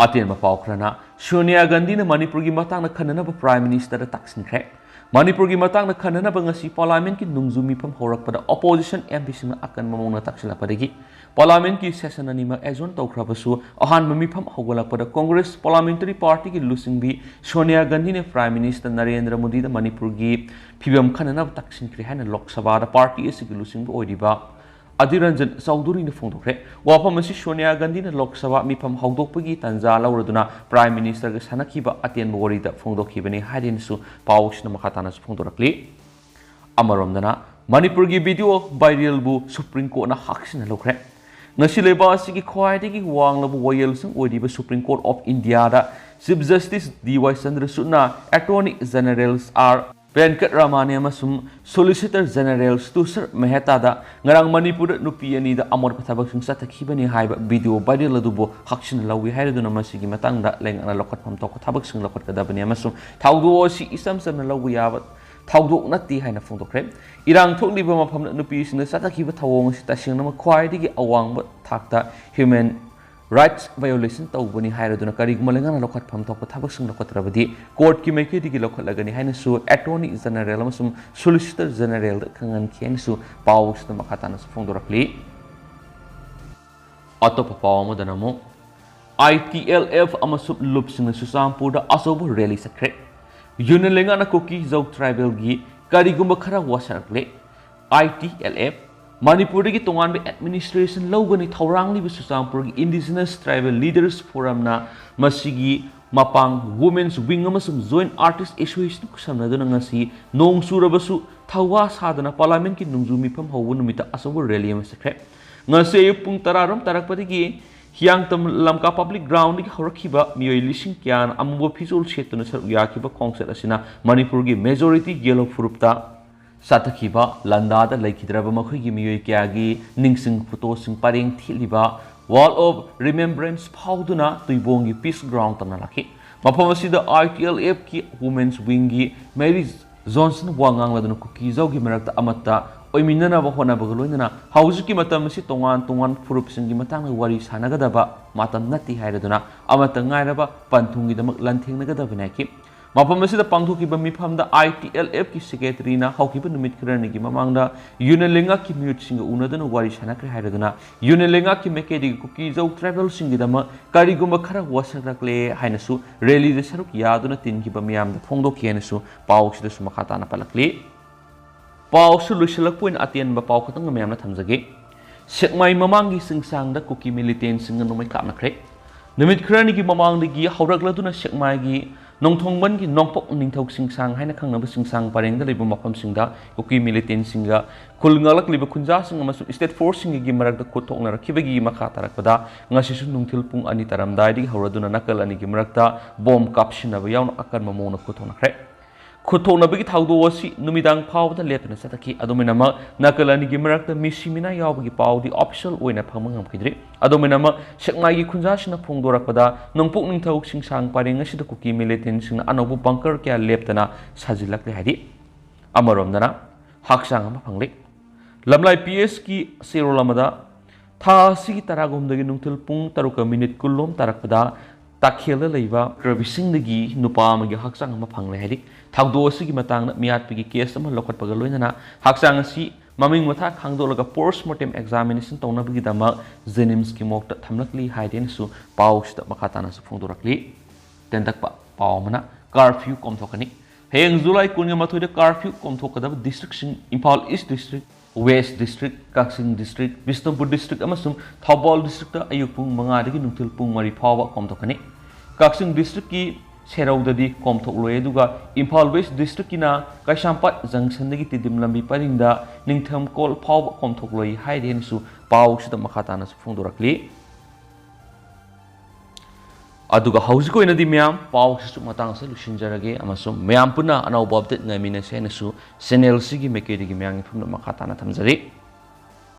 ꯑꯇꯦꯟꯕ ꯄꯥꯎ ꯈꯔꯅ, ꯁꯣꯅꯤꯌꯥ ꯒꯥꯟꯙꯤꯅ ꯃꯅꯤꯄꯨꯔꯒꯤ ꯃꯇꯥꯡꯗ ꯈꯟꯅꯅꯕ Prime Ministerꯗ ꯇꯥꯛꯁꯤꯟꯈ꯭ꯔꯦ꯫ ꯃꯅꯤꯄꯨꯔꯒꯤ ꯃꯇꯥꯡꯗ ꯈꯟꯅꯅꯕ ꯉꯁꯤ Parliamentꯀꯤ ꯅꯣꯡꯖꯨ ꯃꯤꯐꯝ ꯍꯧꯔꯛꯄꯗ Opposition MPꯁꯤꯡꯅ ꯑꯀꯟꯕ ꯃꯑꯣꯡꯗ ꯇꯥꯛꯁꯤꯜꯂꯛꯄꯗꯒꯤ Parliamentꯀꯤ session ꯑꯅꯤꯃꯛ adjourn ꯇꯧꯈ꯭ꯔꯕꯁꯨ, ꯑꯍꯥꯟꯕ ꯃꯤꯐꯝ ꯍꯧꯒꯠꯂꯛꯄꯗ Congress Parliamentary Partyꯒꯤ ꯂꯨꯆꯤꯡꯕꯤ ꯁꯣꯅꯤꯌꯥ ꯒꯥꯟꯙꯤꯅ Prime Minister ꯅꯔꯦꯟꯗ꯭ꯔ ꯃꯣꯗꯤꯗ ꯃꯅꯤꯄꯨꯔꯒꯤ ꯐꯤꯕꯝ ꯈꯟꯅꯅꯕ ꯇꯥꯛꯁꯤꯟꯈ꯭ꯔꯦ ꯍꯥꯏꯅ ꯂꯣꯛ ꯁꯚꯥꯗ party ꯑꯁꯤꯒꯤ ꯂꯨꯆꯤꯡꯕ ꯑꯣꯏꯔꯤꯕ ꯑꯙꯤꯔ ꯔꯟꯖꯟ ꯆꯧꯙꯨꯔꯤꯅ ꯐꯣꯡꯗꯣꯛꯈ꯭ꯔꯦ꯫ ꯋꯥꯐꯝ ꯑꯁꯤ ꯁꯣꯅꯤꯌꯥ ꯒꯥꯟꯙꯤꯅ ꯂꯣꯛ ꯁꯚꯥ ꯃꯤꯐꯝ ꯍꯧꯗꯣꯛꯄꯒꯤ ꯇꯥꯟꯖꯥ ꯂꯧꯔꯗꯨꯅ Prime Ministerꯒ ꯁꯥꯟꯅꯈꯤꯕ ꯑꯇꯦꯟꯕ ꯋꯥꯔꯤꯗ ꯐꯣꯡꯗꯣꯛꯈꯤꯕꯅꯤ ꯍꯥꯏꯗꯨꯅꯁꯨ ꯄꯥꯎꯁꯤꯅ ꯃꯈꯥ ꯇꯥꯅꯁꯨ ꯐꯣꯡꯗꯣꯔꯛꯂꯤ꯫ ꯑꯃꯔꯣꯝꯗꯅ, ꯃꯅꯤꯄꯨꯔꯒꯤ video viralꯕꯨ Supreme Courtꯅ ꯍꯛꯁꯤꯟꯅ ꯂꯧꯈ꯭ꯔꯦ꯫ ꯉꯁꯤ ꯂꯩꯕꯥꯛ ꯑꯁꯤꯒꯤ ꯈ꯭ꯋꯥꯏꯗꯒꯤ ꯋꯥꯡꯂꯕ ꯋꯥꯌꯦꯜꯁꯪ ꯑꯣꯏꯔꯤꯕ Supreme Court of Indiaꯗ Chief Justice ꯗꯤ ꯋꯥꯏ ꯆꯟꯗ꯭ꯔꯆꯨꯗꯅ Attorney General R Venkataramani ꯑꯃꯁꯨꯡ Solicitor General ꯇꯨꯁꯥꯔ ꯃꯦꯍꯇꯥꯗ ꯉꯔꯥꯡ ꯃꯅꯤꯄꯨꯔꯗ ꯅꯨꯄꯤ ꯑꯅꯤꯗ ꯑꯃꯣꯠꯄ ꯊꯕꯛꯁꯤꯡ ꯆꯠꯊꯈꯤꯕꯅꯤ ꯍꯥꯏꯕ video viral ꯑꯗꯨꯕꯨ ꯍꯛꯁꯤꯟꯅ ꯂꯧꯏ ꯍꯥꯏꯔꯗꯨꯅ ꯃꯁꯤꯒꯤ ꯃꯇꯥꯡꯗ ꯂꯩꯉꯥꯛꯅ ꯂꯧꯈꯠꯐꯝ ꯊꯣꯛꯄ ꯊꯕꯛꯁꯤꯡ ꯂꯧꯈꯠꯀꯗꯕꯅꯤ ꯑꯃꯁꯨꯡ ꯊꯧꯗꯣꯛ ꯑꯁꯤ ꯏꯆꯝ ꯆꯝꯅ ꯂꯧꯕ ꯌꯥꯕ ꯊꯧꯗꯣꯛ ꯅꯠꯇꯦ ꯍꯥꯏꯅ ꯐꯣꯡꯗꯣꯛꯈ꯭ꯔꯦ꯫ ꯏꯔꯥꯡ ꯊꯣꯛꯂꯤꯕ ꯃꯐꯝꯗ ꯅꯨꯄꯤꯁꯤꯡꯅ ꯆꯠꯊꯈꯤꯕ ꯊꯧꯑꯣꯡ ꯑꯁꯤ ꯇꯁꯦꯡꯅꯃꯛ ꯈ꯭ꯋꯥꯏꯗꯒꯤ ꯑꯋꯥꯡꯕ ꯊꯥꯛꯇ human rights violation ꯇꯧꯕꯅꯤ ꯍꯥꯏꯔꯗꯨꯅ ꯀꯔꯤꯒꯨꯝꯕ ꯂꯩꯉꯥꯛꯅ ꯂꯧꯈꯠꯐꯝ ꯊꯣꯛꯄ ꯊꯕꯛꯁꯤꯡ ꯂꯧꯈꯠꯇ꯭ꯔꯕꯗꯤ courtꯀꯤ ꯃꯥꯏꯀꯩꯗꯒꯤ ꯂꯧꯈꯠꯂꯒꯅꯤ ꯍꯥꯏꯅꯁꯨ Attorney General ꯑꯃꯁꯨꯡ Solicitor Generalꯗ ꯈꯪꯍꯟꯈꯤ ꯍꯥꯏꯅꯁꯨ ꯄꯥꯎꯁꯤꯗ ꯃꯈꯥ ꯇꯥꯅꯁꯨ ꯐꯣꯡꯗꯣꯔꯛꯂꯤ꯫ ꯑꯇꯣꯞꯄ ꯄꯥꯎ ꯑꯃꯗꯅ ꯑꯃꯨꯛ ITLF ꯑꯃꯁꯨꯡ ꯂꯨꯞꯁꯤꯡꯅ ꯆꯨꯔꯆꯥꯟꯄꯨꯔꯗ ꯑꯆꯧꯕ rally ꯆꯠꯈ꯭ꯔꯦ꯫ Union ꯂꯩꯉꯥꯛꯅ ꯀꯨꯀꯤ ꯖꯧ tribalꯒꯤ ꯀꯔꯤꯒꯨꯝꯕ ꯈꯔ ꯋꯥꯁꯛꯂꯦ꯫ ITLF ꯃꯅꯤꯄꯨꯔꯗꯒꯤ ꯇꯣꯉꯥꯟꯕ administration ꯂꯧꯒꯅꯤ ꯊꯧꯔꯥꯡꯂꯤꯕ ꯆꯨꯔꯆꯥꯟꯄꯨꯔꯒꯤ Indigenous Tribal Leaders Forumꯅ ꯃꯁꯤꯒꯤ ꯃꯄꯥꯡ Women's Wing ꯑꯃꯁꯨꯡ Joint Artist Association ꯈꯨꯠꯁꯝꯅꯗꯨꯅ ꯉꯁꯤ ꯅꯣꯡ ꯆꯨꯔꯕꯁꯨ ꯊꯋꯥ ꯁꯥꯗꯅ Parliamentꯀꯤ ꯅꯣꯡꯖꯨ ꯃꯤꯐꯝ ꯍꯧꯕ ꯅꯨꯃꯤꯠꯇ ꯑꯆꯧꯕ rally ꯑꯃ ꯆꯠꯈ꯭ꯔꯦ꯫ ꯉꯁꯤ ꯑꯌꯨꯛ ꯄꯨꯡ ꯇꯔꯥꯔꯣꯝ ꯇꯥꯔꯛꯄꯗꯒꯤ ꯍꯤꯌꯥꯡꯇꯝ ꯂꯝꯀꯥ Public Groundꯗꯒꯤ ꯍꯧꯔꯛꯈꯤꯕ ꯃꯤꯑꯣꯏ ꯂꯤꯁꯤꯡ ꯀꯌꯥꯅ ꯑꯃꯨꯕ ꯐꯤꯖꯣꯜ ꯁꯦꯠꯇꯨꯅ ꯁꯔꯨꯛ ꯌꯥꯈꯤꯕ ꯈꯣꯡꯆꯠ ꯑꯁꯤꯅ ꯃꯅꯤꯄꯨꯔꯒꯤ majority ꯒꯦꯂꯣ ꯐꯨꯔꯨꯞꯇ ꯆꯠꯊꯈꯤꯕ ꯂꯥꯟꯗꯥꯗ ꯂꯩꯈꯤꯗ꯭ꯔꯕ ꯃꯈꯣꯏꯒꯤ ꯃꯤꯑꯣꯏ ꯀꯌꯥꯒꯤ ꯅꯤꯡꯁꯤꯡ ꯐꯣꯇꯣꯁꯤꯡ ꯄꯔꯦꯡ ꯊꯦꯠꯂꯤꯕ Wall of Remembrance ꯐꯥꯎꯗꯨꯅ ꯇꯨꯏꯕꯣꯡꯒꯤ Peace Ground ꯇꯝꯅ ꯂꯥꯛꯈꯤ꯫ ꯃꯐꯝ ꯑꯁꯤꯗ ITLFꯀꯤ Women's Wingꯒꯤ Mary ꯖꯣꯟꯁꯟ ꯋꯥ ꯉꯥꯡꯂꯗꯨꯅ ꯀꯨꯀꯤ-ꯖꯧꯒꯤ ꯃꯔꯛꯇ ꯑꯃꯠꯇ ꯑꯣꯏꯃꯤꯟꯅꯅꯕ ꯍꯣꯠꯅꯕꯒ ꯂꯣꯏꯅꯅ ꯍꯧꯖꯤꯛꯀꯤ ꯃꯇꯝ ꯑꯁꯤ ꯇꯣꯉꯥꯟ ꯇꯣꯉꯥꯟꯕ ꯐꯨꯔꯨꯞꯁꯤꯡꯒꯤ ꯃꯇꯥꯡꯗ ꯋꯥꯔꯤ ꯁꯥꯟꯅꯒꯗꯕ ꯃꯇꯝ ꯅꯠꯇꯦ ꯍꯥꯏꯔꯗꯨꯅ ꯑꯃꯠꯇ ꯉꯥꯏꯔꯕ ꯄꯟꯊꯨꯡꯒꯤꯗꯃꯛ ꯂꯥꯟꯊꯦꯡꯅꯒꯗꯕꯅꯤ ꯍꯥꯏꯈꯤ꯫ ꯃꯐꯝ ꯑꯁꯤꯗ ꯄꯥꯡꯊꯣꯛꯈꯤꯕ ꯃꯤꯐꯝꯗ ITLF ꯀꯤ secretary ꯅ ꯍꯧꯈꯤꯕ ꯅꯨꯃꯤꯠ ꯈꯔꯅꯤꯒꯤ ꯃꯃꯥꯡꯗ union ꯂꯩꯉꯥꯛꯀꯤ ꯃꯤꯍꯨꯠꯁꯤꯡꯒ ꯎꯅꯗꯨꯅ ꯋꯥꯔꯤ ꯁꯥꯟꯅꯈ꯭ꯔꯦ ꯍꯥꯏꯔꯗꯨꯅ union ꯂꯩꯉꯥꯛꯀꯤ ꯃꯥꯏꯀꯩꯗꯒꯤ ꯀꯨꯀꯤ-ꯖꯧ tribal ꯁꯤꯡꯒꯤꯗꯃꯛ ꯀꯔꯤꯒꯨꯝꯕ ꯈꯔ ꯋꯥꯁꯛꯂꯛꯂꯦ ꯍꯥꯏꯅꯁꯨ rally ꯗ ꯁꯔꯨꯛ ꯌꯥꯗꯨꯅ ꯇꯤꯟꯈꯤꯕ ꯃꯤꯌꯥꯝꯗ ꯐꯣꯡꯗꯣꯛꯈꯤ ꯍꯥꯏꯅꯁꯨ ꯄꯥꯎ ꯑꯁꯤꯗꯁꯨ ꯃꯈꯥ ꯇꯥꯅ ꯄꯜꯂꯛꯂꯤ꯫ ꯄꯥꯎꯁꯨ ꯂꯣꯏꯁꯤꯜꯂꯛꯄ ꯑꯣꯏꯅ ꯑꯇꯦꯟꯕ ꯄꯥꯎ ꯈꯛꯇꯪꯒ ꯃꯌꯥꯝꯅ ꯊꯝꯖꯒꯦ꯫ ꯁꯦꯛꯃꯥꯏ ꯃꯃꯥꯡꯒꯤ ꯆꯤꯡꯁꯥꯡꯗ ꯀꯨꯀꯤ militant ꯁꯤꯡꯅ ꯅꯣꯡꯃꯩ ꯀꯥꯞꯅꯈ꯭ꯔꯦ꯫ ꯅꯨꯃꯤꯠ ꯈꯔꯅꯤꯒꯤ ꯃꯃꯥꯡꯗꯒꯤ ꯍꯧꯔꯛꯂꯗꯨꯅ ꯁꯦꯛꯃꯥꯏꯒꯤ ꯅꯣꯡꯊꯣꯡꯕꯟꯒꯤ ꯅꯣꯡꯄꯣꯛ ꯅꯤꯡꯊꯧ ꯆꯤꯡꯁꯥꯡ ꯍꯥꯏꯅ ꯈꯪꯅꯕ ꯆꯤꯡꯁꯥꯡ ꯄꯔꯦꯡꯗ ꯂꯩꯕ ꯃꯐꯝꯁꯤꯡꯗ ꯀꯨꯀꯤ militant ꯁꯤꯡꯒ ꯈꯨꯜ ꯉꯥꯛꯂꯛꯂꯤꯕ ꯈꯨꯟꯖꯥꯁꯤꯡ ꯑꯃꯁꯨꯡ state force ꯁꯤꯡꯒꯤ ꯃꯔꯛꯇ ꯈꯨꯠ ꯊꯣꯛꯅꯔꯛꯈꯤꯕꯒꯤ ꯃꯈꯥ ꯇꯥꯔꯛꯄꯗ ꯉꯁꯤꯁꯨ ꯅꯨꯡꯊꯤꯜ ꯄꯨꯡ ꯑꯅꯤ ꯇꯥꯔꯝꯗꯥꯏꯗꯒꯤ ꯍꯧꯔꯗꯨꯅ ꯅꯥꯀꯜ ꯑꯅꯤꯒꯤ ꯃꯔꯛꯇ ꯕꯣꯝ ꯀꯥꯞꯁꯤꯟꯅꯕ ꯌꯥꯎꯅ ꯑꯀꯟꯕ ꯃꯑꯣꯡꯗ ꯈꯨꯠ ꯊꯣꯛꯅꯈ꯭ꯔꯦ꯫ ꯈꯨꯠ ꯊꯣꯛꯅꯕꯒꯤ ꯊꯧꯗꯣꯛ ꯑꯁꯤ ꯅꯨꯃꯤꯗꯥꯡ ꯐꯥꯎꯕꯗ ꯂꯦꯞꯇꯅ ꯆꯠꯊꯈꯤ꯫ ꯑꯗꯨꯝ ꯑꯣꯏꯅꯃꯛ, ꯅꯥꯀꯜ ꯑꯅꯤꯒꯤ ꯃꯔꯛꯇ ꯃꯤꯁꯤ ꯃꯤꯅꯥ ꯌꯥꯎꯕꯒꯤ ꯄꯥꯎꯗꯤ official ꯑꯣꯏꯅ ꯐꯪꯕ ꯉꯝꯈꯤꯗ꯭ꯔꯤ꯫ ꯑꯗꯨꯝ ꯑꯣꯏꯅꯃꯛ, ꯁꯦꯛꯃꯥꯏꯒꯤ ꯈꯨꯟꯖꯥꯁꯤꯡꯅ ꯐꯣꯡꯗꯣꯔꯛꯄꯗ, ꯅꯣꯡꯄꯣꯛ ꯅꯤꯡꯊꯧ ꯆꯤꯡꯁꯥꯡ ꯄꯔꯦꯡ ꯑꯁꯤꯗ ꯀꯨꯀꯤ militant ꯁꯤꯡꯅ ꯑꯅꯧꯕ bunker ꯀꯌꯥ ꯂꯦꯞꯇꯅ ꯁꯥꯖꯤꯜꯂꯛꯂꯤ ꯍꯥꯏꯔꯤ꯫ ꯑꯃꯔꯣꯝꯗꯅ, ꯍꯛꯆꯥꯡ ꯑꯃ ꯐꯪꯂꯤ꯫ ꯂꯝꯂꯥꯏ P S ꯀꯤ ꯆꯦꯔꯣꯜ ꯑꯃꯗ ꯊꯥ ꯑꯁꯤꯒꯤ ꯇꯔꯥꯍꯨꯝꯗꯣꯏꯒꯤ ꯅꯨꯡꯊꯤꯜ ꯄꯨꯡ ꯇꯔꯨꯛꯀ minute ꯀꯨꯟꯂꯣꯝ ꯇꯥꯔꯛꯄꯗ ꯇꯥꯈꯦꯜꯗ ꯂꯩꯕ ꯀ꯭ꯔꯕꯤꯁꯤꯡꯗꯒꯤ ꯅꯨꯄꯥ ꯑꯃꯒꯤ ꯍꯛꯆꯥꯡ ꯑꯃ ꯐꯪꯂꯦ ꯍꯥꯏꯔꯤ꯫ ꯊꯧꯗꯣꯛ ꯑꯁꯤꯒꯤ ꯃꯇꯥꯡꯗ ꯃꯤꯌꯥꯠꯄꯒꯤ case ꯑꯃ ꯂꯧꯈꯠꯄꯒ ꯂꯣꯏꯅꯅ ꯍꯛꯆꯥꯡ ꯑꯁꯤ ꯃꯃꯤꯡ ꯃꯊꯥ ꯈꯪꯗꯣꯛꯂꯒ post mortem examination ꯇꯧꯅꯕꯒꯤꯗꯃꯛ JNIMS ꯀꯤ morgue ꯇ ꯊꯝꯂꯛꯂꯤ ꯍꯥꯏꯔꯦꯅꯁꯨ ꯄꯥꯎꯁꯤꯗ ꯃꯈꯥ ꯇꯥꯅꯁꯨ ꯐꯣꯡꯗꯣꯔꯛꯂꯤ꯫ ꯇꯦꯟꯇꯛꯄ ꯄꯥꯎ ꯑꯃꯅ, curfew ꯀꯣꯝꯊꯣꯛꯀꯅꯤ꯫ ꯍꯌꯦꯡ July ꯀꯨꯟꯒ ꯃꯥꯊꯣꯏꯗ curfew ꯀꯣꯝꯊꯣꯛꯀꯗꯕ district ꯁꯤꯡ Imphal East District, West District, ꯀꯛꯆꯤꯡ District, ꯕꯤꯁꯅꯨꯄꯨꯔ District ꯑꯃꯁꯨꯡ ꯊꯧꯕꯥꯜ District ꯇ ꯑꯌꯨꯛ ꯄꯨꯡ ꯃꯉꯥꯗꯒꯤ ꯅꯨꯡꯊꯤꯜ ꯄꯨꯡ ꯃꯔꯤ ꯐꯥꯎꯕ ꯀꯣꯝꯊꯣꯛꯀꯅꯤ꯫ ꯀꯛꯆꯤꯡ District ꯀꯤ ꯁꯦꯔꯧꯗꯗꯤ ꯀꯣꯝꯊꯣꯛꯂꯣꯏ, ꯑꯗꯨꯒ ꯏꯝꯐꯥꯜ West District ꯀꯤꯅ ꯀꯩꯁꯥꯝꯄꯥꯠ junction ꯗꯒꯤ ꯇꯤꯗꯤꯝ ꯂꯝꯕꯤ ꯄꯔꯤꯡꯗ ꯅꯤꯡꯊꯝꯀꯣꯜ ꯐꯥꯎꯕ ꯀꯣꯝꯊꯣꯛꯂꯣꯏ ꯍꯥꯏꯔꯦꯅꯁꯨ ꯄꯥꯎꯁꯤꯗ ꯃꯈꯥ ꯇꯥꯅꯁꯨ ꯐꯣꯡꯗꯣꯔꯛꯂꯤ꯫ ꯑꯗꯨꯒ ꯍꯧꯖꯤꯛ ꯑꯣꯏꯅꯗꯤ ꯃꯌꯥꯝ, ꯄꯥꯎꯁꯤꯁꯨ ꯃꯇꯥꯡꯁꯤꯗ ꯂꯣꯏꯁꯤꯟꯖꯔꯒꯦ, ꯑꯃꯁꯨꯡ ꯃꯌꯥꯝ ꯄꯨꯟꯅ ꯑꯅꯧꯕ update ꯉꯥꯏꯃꯤꯟꯅꯁꯦ ꯍꯥꯏꯅꯁꯨ channel ꯁꯤꯒꯤ ꯃꯥꯏꯀꯩꯗꯒꯤ ꯃꯌꯥꯝꯒꯤ ꯃꯐꯝꯗ ꯃꯈꯥ ꯇꯥꯅ ꯊꯝꯖꯔꯤ꯫